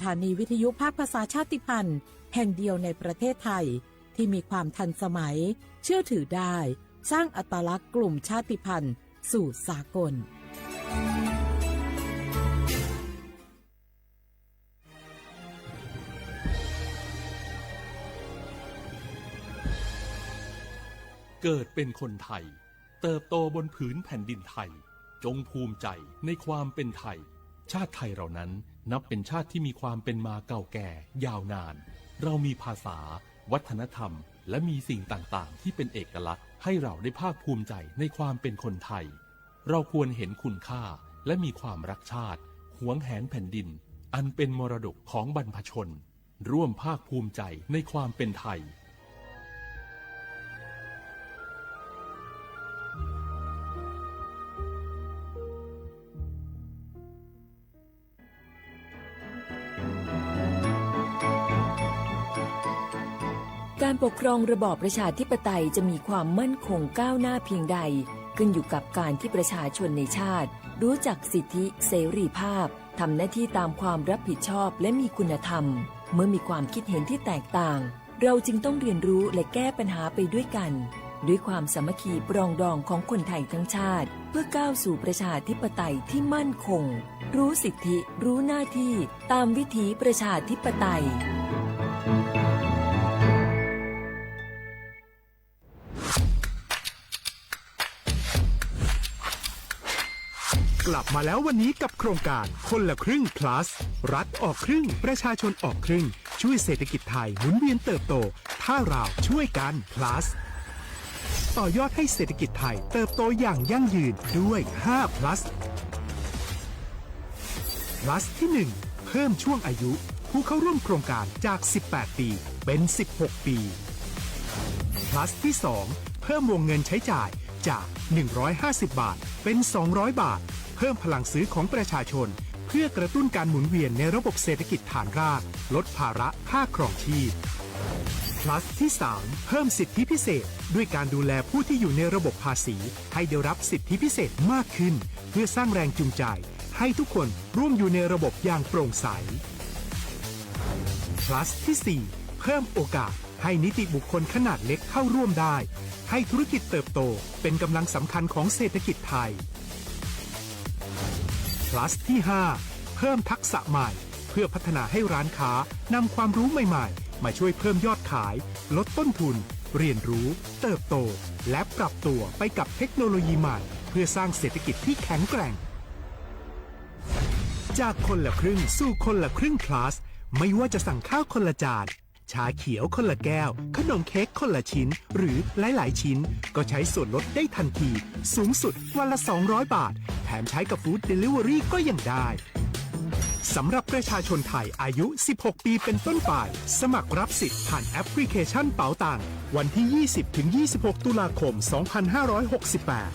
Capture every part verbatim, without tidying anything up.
ถานีวิทยุภาคภาษาชาติพันธุ์แห่งเดียวในประเทศไทย ที่มีความทันสมัย เชื่อถือได้ สร้างอัตลักษณ์กลุ่มชาติพันธุ์สู่สากล เกิดเป็นคนไทย เติบโตบนผืนแผ่นดินไทย จงภูมิใจในความเป็นไทย ชาติไทยเรานั้นนับเป็นชาติที่มีความเป็นมาเก่าแก่ยาวนาน เรามีภาษา วัฒนธรรม และมีสิ่งต่างๆ ที่เป็นเอกลักษณ์ ให้เราได้ภาคภูมิใจในความเป็นคนไทย เราควรเห็นคุณค่า และมีความรักชาติ หวงแหนแผ่นดิน อันเป็นมรดกของบรรพชน ร่วมภาคภูมิใจในความเป็นไทย การปกครองระบอบประชาธิปไตยจะมีความมั่นคงก้าวหน้าเพียงใด ขึ้นอยู่กับการที่ประชาชนในชาติ รู้จักสิทธิเสรีภาพ ทำหน้าที่ตามความรับผิดชอบและมีคุณธรรม เมื่อมีความคิดเห็นที่แตกต่าง เราจึงต้องเรียนรู้และแก้ปัญหาไปด้วยกัน ด้วยความสามัคคีปรองดองของคนไทยทั้งชาติ เพื่อก้าวสู่ประชาธิปไตยที่มั่นคง รู้สิทธิ รู้หน้าที่ ตามวิถีประชาธิปไตย กลับมาแล้ววันนี้กับโครงการคนละครึ่ง plus รัฐออกครึ่ง ประชาชนออกครึ่ง ช่วยเศรษฐกิจไทยหมุนเวียนเติบโต ถ้าเราช่วยกัน plus ต่อยอดให้เศรษฐกิจไทยเติบโตอย่างยั่งยืนด้วย ห้า plus plus ที่ หนึ่ง เพิ่มช่วงอายุผู้เข้าร่วมโครงการจาก สิบแปด ปี เป็น สิบหก ปี plus ที่ สอง เพิ่มวงเงินใช้จ่ายจาก หนึ่งร้อยห้าสิบ บาท เป็น สองร้อย บาท เพิ่มพลังซื้อของประชาชน เพื่อกระตุ้นการหมุนเวียนในระบบเศรษฐกิจฐานราก ลดภาระค่าครองชีพ plus ที่ สาม เพิ่มสิทธิพิเศษ ด้วยการดูแลผู้ที่อยู่ในระบบภาษี ให้ได้รับสิทธิพิเศษมากขึ้น เพื่อสร้างแรงจูงใจ ให้ทุกคนร่วมอยู่ในระบบอย่างโปร่งใส plus ที่ สี่ เพิ่มโอกาสให้นิติบุคคลขนาดเล็กเข้าร่วมได้ ให้ธุรกิจเติบโตเป็นกำลังสำคัญของเศรษฐกิจไทย plus ที่ ห้า เพิ่มทักษะใหม่ เพื่อพัฒนาให้ร้านค้านำความรู้ใหม่ๆ มาช่วยเพิ่มยอดขาย ลดต้นทุน เรียนรู้ เติบโต และปรับตัวไปกับเทคโนโลยีใหม่ เพื่อสร้างเศรษฐกิจที่แข็งแกร่ง จากคนละครึ่งสู่คนละครึ่ง plus ไม่ว่าจะสั่งข้าวคนละจาน ชาเขียวคนละแก้ว ขนมเค้กคนละชิ้น หรือหลายๆ ชิ้น ก็ใช้ส่วนลดได้ทันที สูงสุดวันละ สองร้อย บาท แถมใช้กับ Food Delivery ก็ยังได้ สำหรับประชาชนไทยอายุ สิบหก ปีเป็นต้นไป สมัครรับสิทธิ์ผ่านแอปพลิเคชันเป๋าตัง วันที่ ยี่สิบ ถึง ยี่สิบหก ตุลาคม สองพันห้าร้อยหกสิบแปด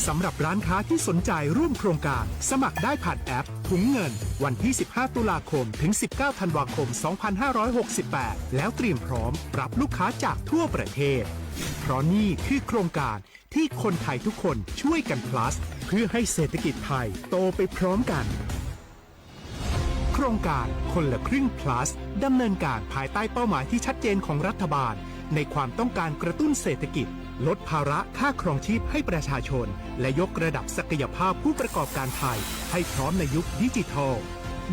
สำหรับร้านค้าที่สนใจร่วมโครงการ สมัครได้ผ่านแอปถุงเงิน วันที่ สิบห้า ตุลาคม ถึง สิบเก้า ธันวาคม สองพันห้าร้อยหกสิบแปด แล้วเตรียมพร้อมรับลูกค้าจากทั่วประเทศ เพราะนี่คือโครงการที่คนไทยทุกคนช่วยกัน plus เพื่อให้เศรษฐกิจไทยโตไปพร้อมกัน โครงการคนละครึ่ง plus ดำเนินการภายใต้เป้าหมายที่ชัดเจนของรัฐบาล ในความต้องการกระตุ้นเศรษฐกิจ ลดภาระค่าครองชีพให้ประชาชน และยกระดับศักยภาพผู้ประกอบการไทยให้พร้อมในยุคดิจิทัล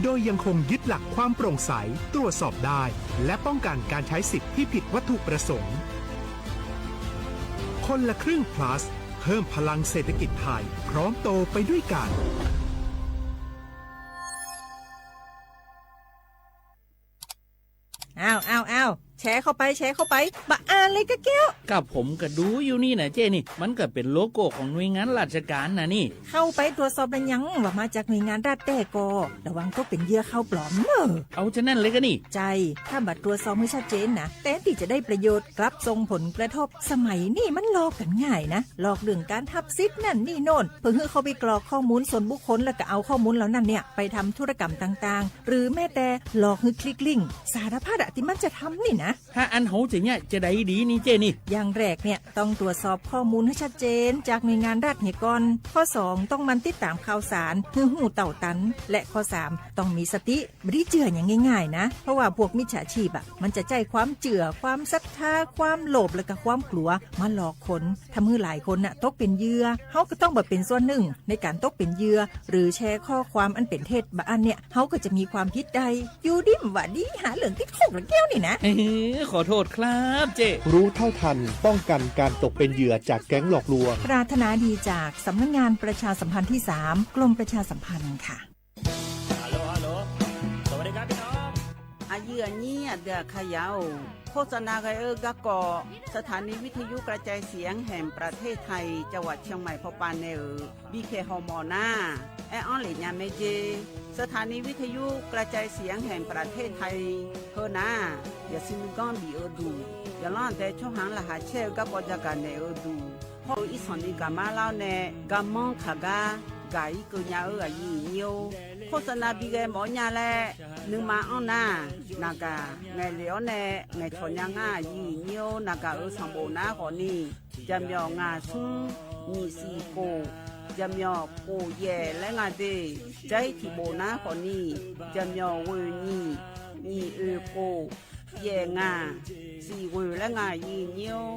โดยยังคงยึดหลักความโปร่งใส ตรวจสอบได้ และป้องกันการใช้สิทธิ์ที่ผิดวัตถุประสงค์ คนละครึ่ง plus เพิ่มพลังเศรษฐกิจไทย พร้อมโตไปด้วยกัน อ้าว อ้าว อ้าว แชร์เข้าไป แชร์เข้าไป บะอ่านเลยกะแก้ว ก็ผมก็ดูอยู่นี่นะเจ้นี่ มันก็เป็นโลโก้ของหน่วยงานราชการนะนี่ เข้าไปตรวจสอบแล้วยัง ว่ามาจากหน่วยงานรัฐแต๊กอ ระวังตกเป็นเหยื่อข่าวปลอมเนอะ เอาฉะนั้นเลยก็นี่ ใช่ ถ้าบ่ตรวจสอบให้ชัดเจนนะ แทนที่จะได้ประโยชน์ กลับส่งผลกระทบ สมัยนี้มันหลอกกันง่ายนะ หลอกเรื่องการหับสิทธิ์นั่นนี่โน่น เพื่อหื้อเข้าไปกรอกข้อมูลส่วนบุคคล แล้วก็เอาข้อมูลเหล่านั้นเนี่ย ไปทำธุรกรรมต่างๆ หรือแม้แต่หลอกหื้อคลิกลิงก์ สารพัดอะที่มันจะทำนี่นะ อย่างแรกเนี่ย ต้องตรวจสอบข้อมูลให้ชัดเจนจากหน่วยงานรัฐเหียกร ข้อสอง ต้องหมั่นติดตามข่าวสาร หื้อหู่เต่าตัน และข้อสาม ต้องมีสติ ไม่ได้เจื่ออย่างง่ายๆนะ เพราะว่าพวกมิจฉาชีพอะ มันจะใช้ความเจื่อ ความศรัทธา ความโลภ และก็ความกลัว มาหลอกคน ทำให้หลายคนน่ะ ตกเป็นเหยื่อ เฮาก็ต้องบ่เป็นส่วนหนึ่ง ในการตกเป็นเหยื่อ หรือแชร์ข้อความอันเป็นเท็จ บางอันเนี่ย เฮาก็จะมีความผิดได้ อยู่ดีบ่าดี หาเรื่องติดคุกหรือแก้วนี่นะ เออ ขอโทษครับเจ๊ รู้เท่าทัน ป้องกันการตกเป็นเหยื่อจากแก๊งหลอกลวง ปรารถนาดีจากสำนักงานประชาสัมพันธ์ที่สาม กรมประชาสัมพันธ์ค่ะ Aqyuif aqnyir aqdui aqkaqyaq-or, โฆษณา ghae-eu garkawv สถานีวิทยุกระจายเสียงแห่งประเทศไทย จังหวัดเชียงใหม่ pawpav nae-euq bikhaeq hawmawf nar, aer-anr lef nya mae jer. สถานีวิทยุกระจายเสียงแห่งประเทศไทย heu nar, yawshuif nuiganr bif-eu duq, yawqlanr aqdae tsawrhaq-anr laqkhaq caer-eu garkawv jagaq naeq-eu duq, hawr-eu irsanq ni gaqmar lar-awr nae, garmanr kaq gar gaq-ir keuv nya-eu aqyuif aqnyir-or, โฆษณา bi ghae mawf-awr nya laer nuima anr nar, naqgaq ngaeqlef-awr nae ngaeqcawq nya ngar aqyuif aqnyir-or, naqgaq-euq sanqbof nar khawfni, jaqmyawf ngaq smr nyiq siq khof, jaqmyawf khof yaef laer nga de. Jar-ir tiqbof nar khawfni, jaqmyawf ghoeq nyiq, nyiq oeq khof, yaef ngaq, siq ghoeq laer nga aqyuif aqnyir-or.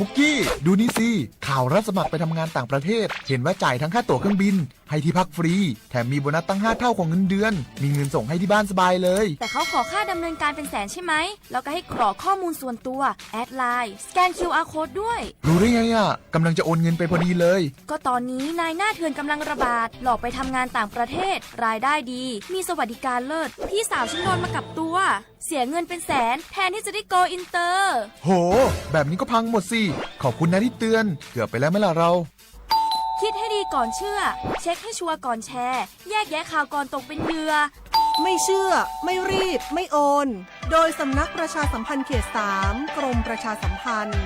ปุกกี้ ดูนี่สิ ข่าวรับสมัครไปทำงานต่างประเทศ เห็นว่าจ่ายทั้งค่าตั๋วเครื่องบิน ให้ที่พักฟรี แถมมีโบนัสตั้งห้าเท่าของเงินเดือน มีเงินส่งให้ที่บ้านสบายเลย แต่เขาขอค่าดำเนินการเป็นแสนใช่ไหม แล้วก็ให้กรอกข้อมูลส่วนตัว แอดไลน์ สแกน คิวอาร์ โค้ดด้วย รู้ได้ไงอะ กำลังจะโอนเงินไปพอดีเลย ก็ตอนนี้นายหน้าเถื่อนกำลังระบาด หลอกไปทำงานต่างประเทศ รายได้ดี มีสวัสดิการเลิศ พี่สาวฉันโดนมากับตัว เสียเงินเป็นแสน แทนที่จะได้โกลอินเตอร์ โห แบบนี้ก็พังหมดสิ ขอบคุณนะที่เตือน เกือบไปแล้วไหมล่ะเรา คิดให้ดีก่อนเชื่อ เช็คให้ชัวร์ก่อนแชร์ แยกแยะข่าวก่อนตกเป็นเหยื่อ ไม่เชื่อ ไม่รีบ ไม่โอน โดยสำนักประชาสัมพันธ์เขตสาม กรมประชาสัมพันธ์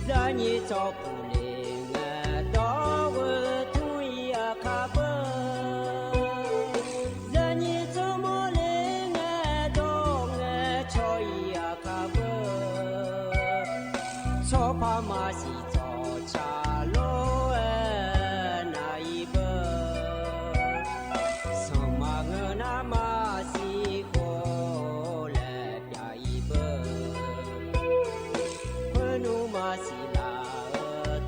Zaqnyiq tsawrkhof le ngae dawr-eu tmr-ir aqkar beu. Zaqnyiq tsawrmawr le ngae dawr ngae cawq-ir aqkar beu. Tsawrpar maqsiq tsawqtsaq lor-aer nav-ir beu. Sanqma ngeur nar maqsiq khof laer pyav-ir beu. Khoernmr maqsiq laf-eu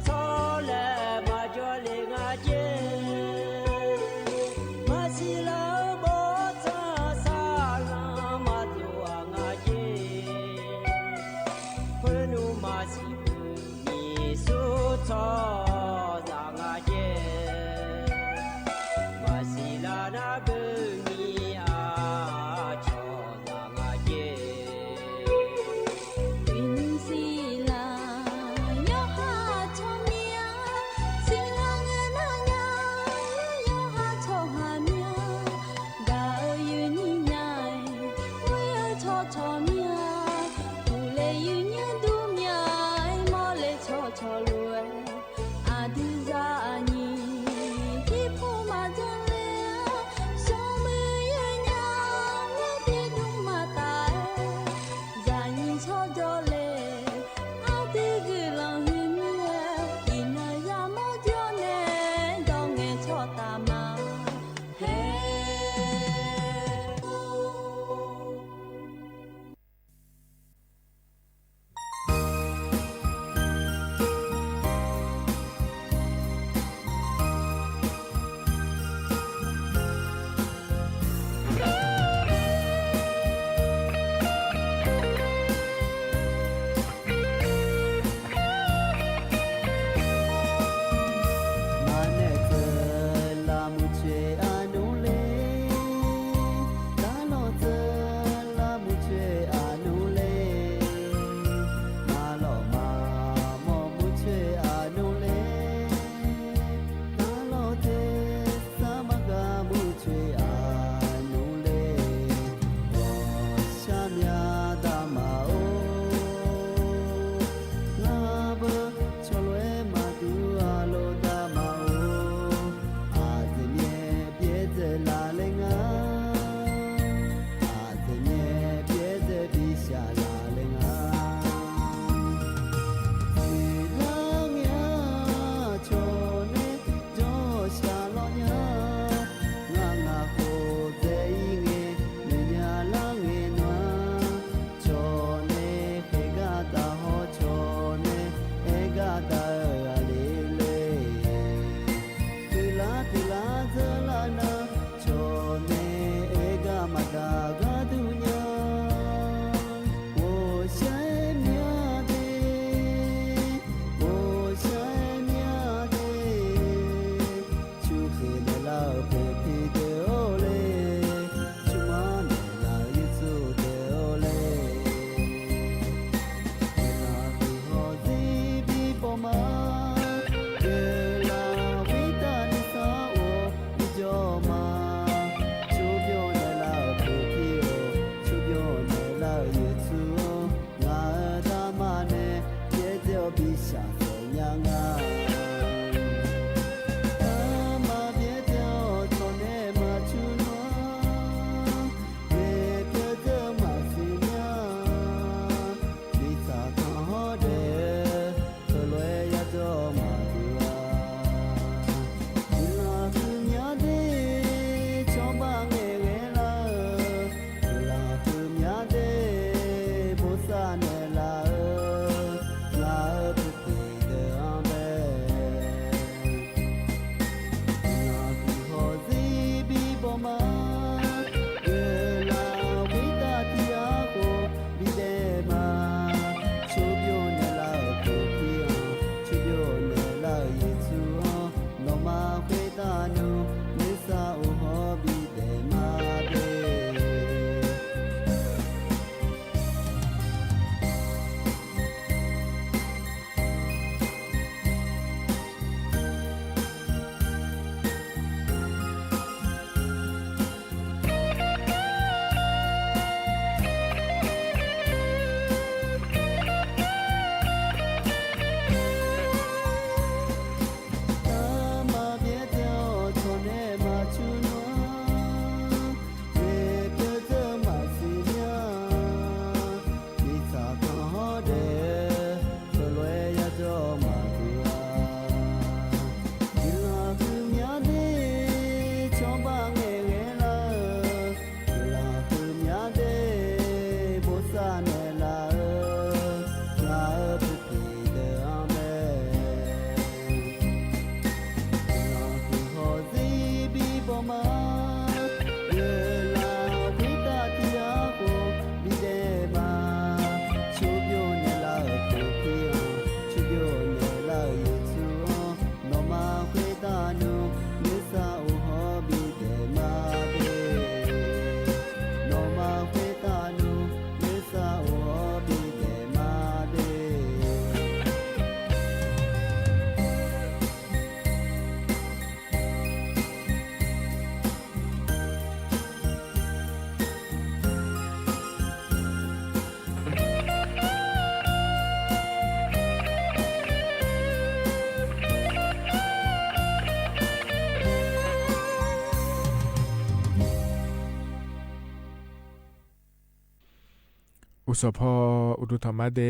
Sanqpaw uqduq tanqma de,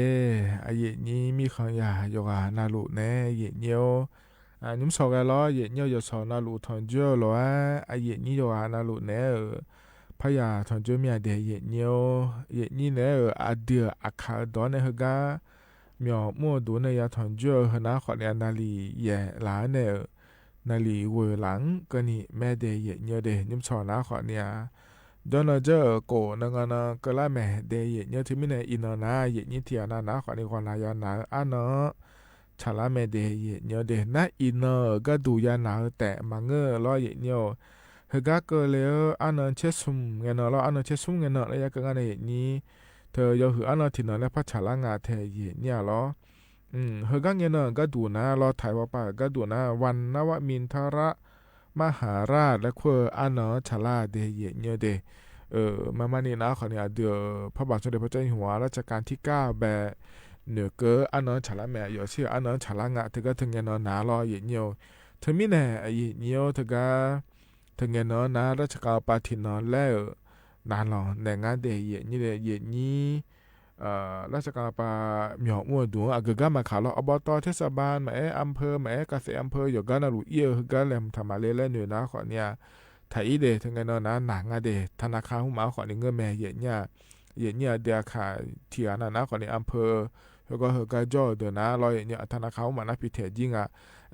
aqyuif nyir mirkhanq yaq yawqghaq navluf naeq-aer yaef nyir-or. Nymr sawq ghae lawr, yaef nyir-eu yawqsawq navluf tanqjoer-eu lof-aer aqyuif nyir yawqghaq navluf naeq-aer-euq parya tanqjoer mir-a de yaef nyir-or. Yaef nyir naeq-aer-euq aqdui-euq aqkaq-eu dawq-anr nae heugar myawq mr-eu duq nae ya tanqjoer-eu heunar khawfni-a naqliq yaeq laf-anr nae-euq naqliq ghoeq laf-anr keuvni mae de yaef nyir-eu de. Nymr sawq nar khawfni-a jawrnan jawr-euq kof nan ngan nan keuvlar mae de yaef nyir-eu. Teumirnae iqnan nar yaef nyir tiqghaq nav nar khawfni ghawqnaq ya naq-eu arnan-anr tsaqlar mae de yaef nyir-eu de. Nar iqnan-euq gharduq ya naq-eu taef maqngeur-eu lawr yaef nyir-or. Heugar keuvle-eu arnan caer smq ngae nan lawr, arnan caer smq ngae nan laer ya keuv ngar nae yaef nyir. Teu yawhuiq arnan tiqnan laer par tsaqlar nga tae yaef nyir-a lawr. Heugar ngae nan-euq gharduq nar lawr, taq-iq pawpav-euq gharduq nar วันนวมินทรมหาราช laer kur-eu arnan-anr tsaqlar de yaef nyir-eu de. Marmarni nar khawfni aqdui-euq parbaq tsawrdeq pawrtsanr nymq-a lar tsaqkaq tirkar-eu bae noeqkeuv-eu arnan-anr tsaqlar mae. Aqyawf shir-euq arnan-anr tsaqlar nga. Teugar teungae nan nar lawr yaef nyir-or. Teumirnae yaef nyir-or, teugar teungae nan nar lar tsaqkaq-eu pav tiqnan laer-euq naqlanq naeq ngar de yaef nyir de yaef nyir. Lar tsaqkaq-eu pav myawq mr-eu duq-anr aqgeu gar maqkaq lawr, อบต. เทศบาล maqaer, อำเภอ maqaer, เกษตรอำเภอ yawqgar navluf ir-eu heugar laeqhmq taq maqle laer noeq nar khawfni-a taq ir de. Teungae nan nar naq ngar de, ธนาคาร hmq ma-anr khawfni ngeur mae yaef nyir-a. Yaef nyir aqdui aqkaq tiqghaq nav nar khawfni อำเภอ heugar heugar jawr-euq deuq nar lawr yaef nyir-a, ธนาคาร hmq ma nar pi taeq jir nga.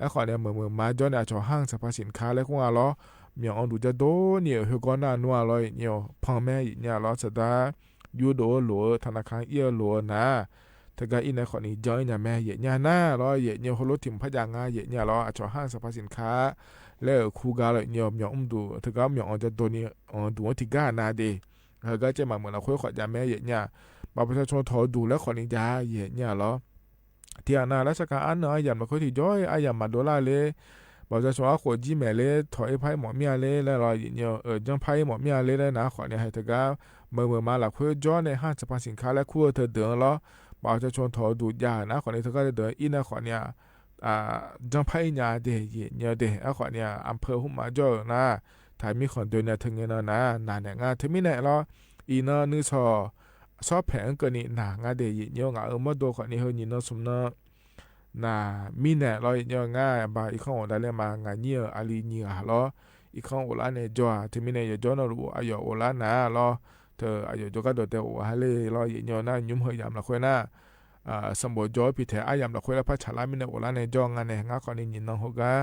Aerkhawfni-a meuq meuq ma jawr nae aqcawq ห้างสรรพสินค้า laer kur nga lawr. Myawq anr duq jador ni-euq heugar nar nmr-a lawr yaef nyir-or, pan mae yaef nyir-a lawr. Saqdaq yurdov-eu lof-eu ธนาคาร ir-eu lof-eu nar teugar ir nae khawfni jan-ir nya mae yaef nyir-a nar lawr yaef nyir-or. Heulof tiq mq par jav nga yaef nyir-a lawr. Aqcawq ห้างสรรพสินค้า laer-euq kur gar lawr yaef nyir-or, myawq mr duq teugar myawq anr jador ni anr duq-anr tiqgar aqnav de. Heugar caev maqmeuq lafkhoer khawf jav mae yaef nyir-a. Baf bawq ca cmq tawq-eu duq laer khawfni jav yaef nyir-a lawr. Tiqghaq nav lar tsaqkaq arnan aryamq lafkhoer tiqjawr-ir aryamq maqdov lar ler, baf bawq ca cmq arkhof jir maeq ler, tawq-ir par-ir mawf mir-a ler laer lawr yaef nyir-or, janr par-ir mawf mir-a ler laer nar khawfni hae teugar meuq meuq ma lafkhoer jawr nae ห้างสรรพสินค้า laer kur-eu teudeuq-anr lawr, baf bawq ca cmq tawq-eu duq jav-euq nar khawfni teugar teudeuq-anr ir nae khawfni-a janr par-ir nya de yaef nyir-eu de. Aerkhawfni-a อำเภอ hmq ma jawr-euq nar taq mirkhanq doeni-a teungae nan nar naq naeq ngar. Teumirnae lawr, iqnan nuisawq sawrpaeq-anr keuvni naq ngar de yaef nyir-or. Ngaq-euq mawrdo khawfni heu nyiq nan smq nan naq mirnae lawr yaef nyir-or. Ngar baq irkanr ghofdaef le ma ngaq nyir-euq aqli nyiq ghaq lawr, irkanr ghoflar nae jawr-aq. Teumirnae yawqjawr navluf aqyawf ghoflar nar lawr, teu aqyawf jawrgar dawqdae ghof ha le lawr yaef nyir-or. Nar nymr heu yamq lafkhoer nar sanqbof jawr-eu pi taeq aryamq lafkhoer laer par tsaqlar mirnae ghoflar nae jawr nga nae ngar khawfni nyiq nan heugar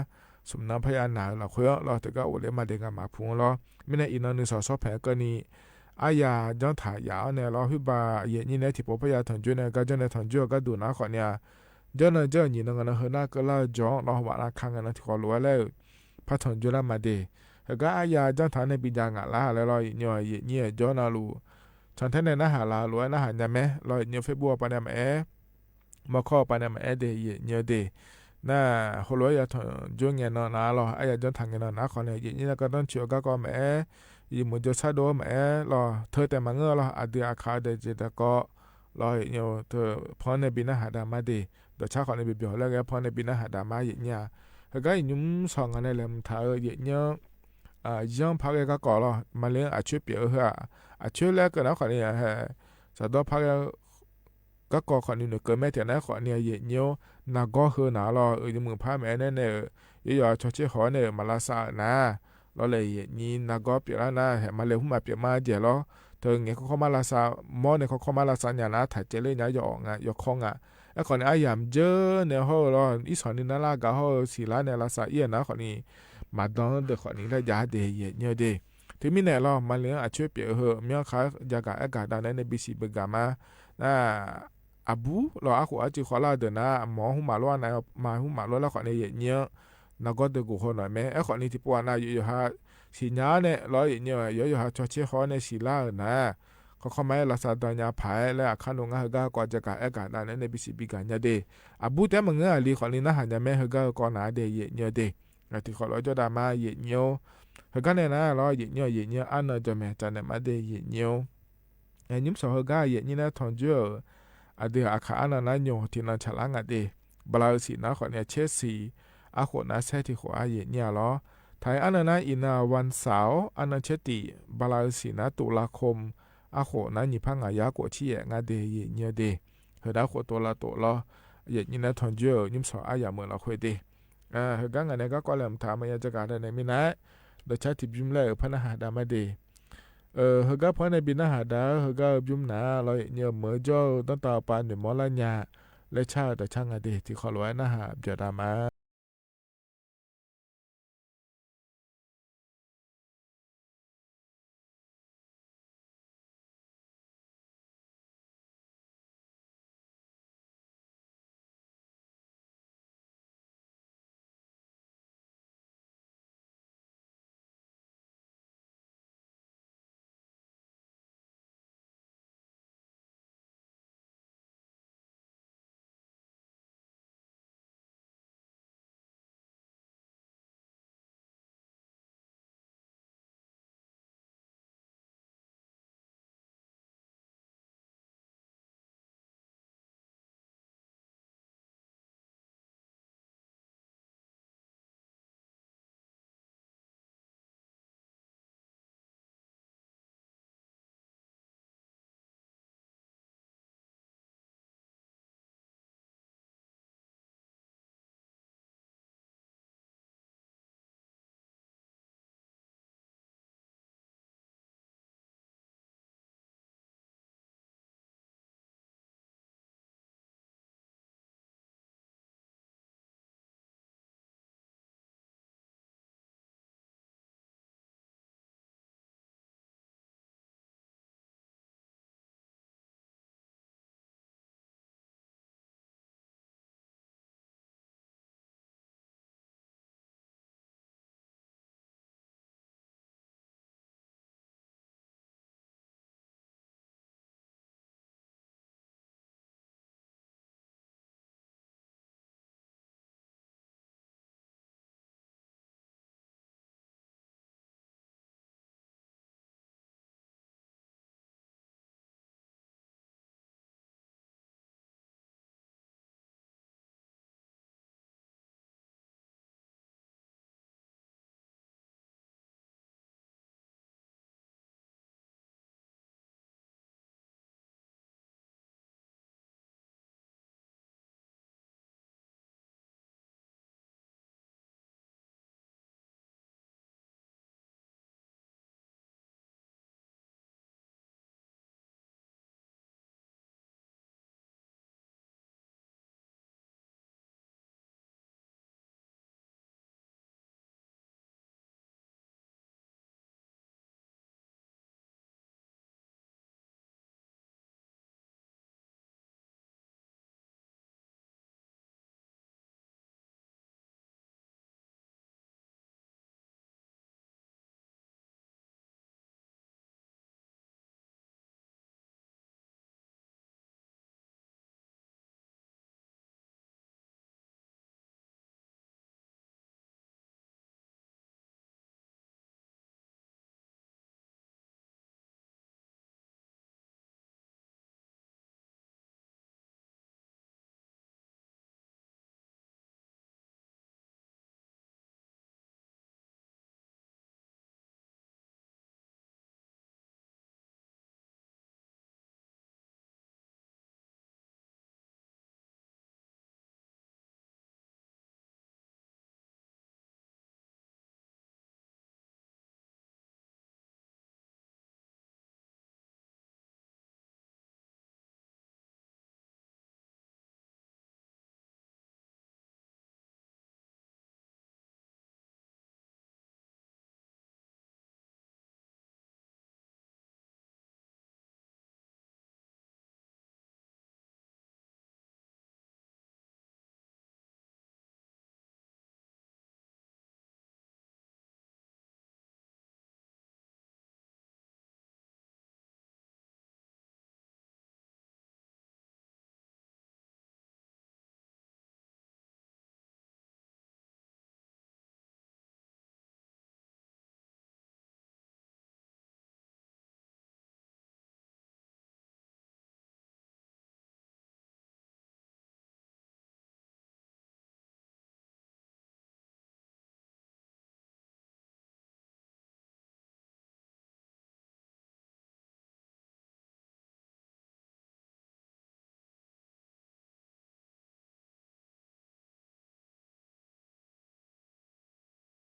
smq nan parya naq-euq lafkhoer-anr lawr teugar ghofler ma de nga maqpu-anr lawr. Mirnae iqnan nuisawq sawrpaeq-anr keuvni aryaq janr taq yaf-awr nae lawr, khoerbaq yaef nyir nae tiqpov parya tanqjoer nae gar janr nae tanqjoer-eu gharduq nar khawfni-a jawrnan jawr-euq nyiq nan ngaq nan heunar keuvlar-eu jawr-anr lawr, hawbaf nav ka ngaq nan tiqkhawf lof-aer laer-euq par tanqjoer lar ma de. Heugar aryaq janr taq-anr nae bijav ngaq lar laer lawr yaef nyir-or. Yaef nyir-euq jawr navluf cantaer nae narhaq laf-eu lof-aer narhaq nya mae lawr yaef nyir-or. Facebook-eu pav nae maqaer, mawrkawr-eu pav nae maqaer de yaef nyir-eu de. Nar heulof-aer ya tanqjoer ngae nan nar lawr, aryaq janr taq ngae nan nar khawfni yaef nyir nae gardanr coeq-eu garkawv maqaer, yawmuiq jawrshar dov-eu maqaer lawr, teu taef maqngeur-eu lawr, aqdui aqkaq-eu daeqjeq daefkawv lawr yaef nyir-or. Teu pan-anr nae bi narhaq daq ma de. Dawqcar khawfni bi byawq laer ghae-aer pan-anr nae bi narhaq daq ma yaef nyir-a. Heugar iqnymr sawq ngaq nae laeqhmq taq-eu yaef nyir-anr yanr par ghae garkawv lawr, maqle-anr aqcoer pyeuf-eu heu-aq, aqcoer laer keuv nar khawfni hae, saqdawr par ghae garkawv khawfni noeqkeuv mae taef nar khawfni yaef nyir-or. Nargawr heu naq lawr, uiqmuiq par maeq-aer nae nae-euq, yawqha cawtser haw-aer nae-euq maq lavsav-euq nar lawr laer yaef nyir nargawr pyeuflar nar hae, maqle hmq maq pyeuf ma jaeq lawr. Teu ngaeq kawrkawr mar lavsav, mawr nae kawrkawr mar lavsav nya nar taq caevler nya-awr yawkawr nga. Aerkhawfni aryamq jeur nae hawr-eu lawr, irsanq ni narlar gaq hawr-eu siqlar nae lavsav ir-eu nar khawfni maqdan-anr deuq khawfni laer jav-ar de yaef nyir-eu de. Teumirnae lawr, maqle-anr aqcoer pyeuf-eu heu myanr kaq-aer jagaq aer gaq dav nae nae bisiq beuq gaq ma. Nar aqbur lawr, arkhof arcuiv khawvlar-eu deuq nar, mawq-anr hmq maq lor-ar nav, ma hmq maq lor laer khawfni yaef nyir-anr nargawr deuq guf haw nawq mae. Aerkhawfni tiqpov ghaq nav yawqha siqnya-ar nae lawr yaef nyir-eu, yawqha yawqha cawtser haw-aer nae siqlar-euq nar, kawrkawr mar-aer lavsav dan nya paq-aer laer aqkar nmr ngar heugar kawv jagaq aer gaq dav nae nae bisiq bi gaq nya de. Aqbur taef-aer maqngeur-aq li khawfni narhaq nya mae, heugar-eu kawv naq-ar de yaef nyir-eu de. Ngaq tiqkhawf lawr jawr dav ma yaef nyir-or. Heugar nae nar lawr yaef nyir-eu, yaef nyir-eu arnan jawr mae, cavnaeq ma de yaef nyir-or. Nymr sawq heugar yaef nyir nar tanqjoer-euq aqdui aqkaq arnan nar nymq tiqnan tsaqlar nga de. Bala-eu siq nar khawfni caer siq, arkhof nar saer tiqkhof-ar yaef nyir-a lawr. Taq-iq arnan nar iqnan-aq วันเสาร์-awr arnan caer tif, bala-eu siq nar ตุลาคม-awr arkhof nar nyiq par ngaq yar khof tsir yaef nga de, yaeq nyi-eu de. Heudar khof tov lav tov lawr, yaeq nyi nar tanqjoer-euq nymrsanq aryamq-euq lafkhoer de. Heugar ngaq nae garkawv laeqhmq taq maqya jagaq dav naeq minav-aer, dawqcar tiqbymr laer-euq par narhaq dav ma de. Heugar par nae bi narhaq dav-eu heugar-eu bymr naq-a lawr, yaeq nyi-eu meuq-eu jawr-eu danrtav pav noeqmawr lar nya laer car-eu dawqcar nga de. Tiqkhawf lof-aer narhaq byaqdav ma.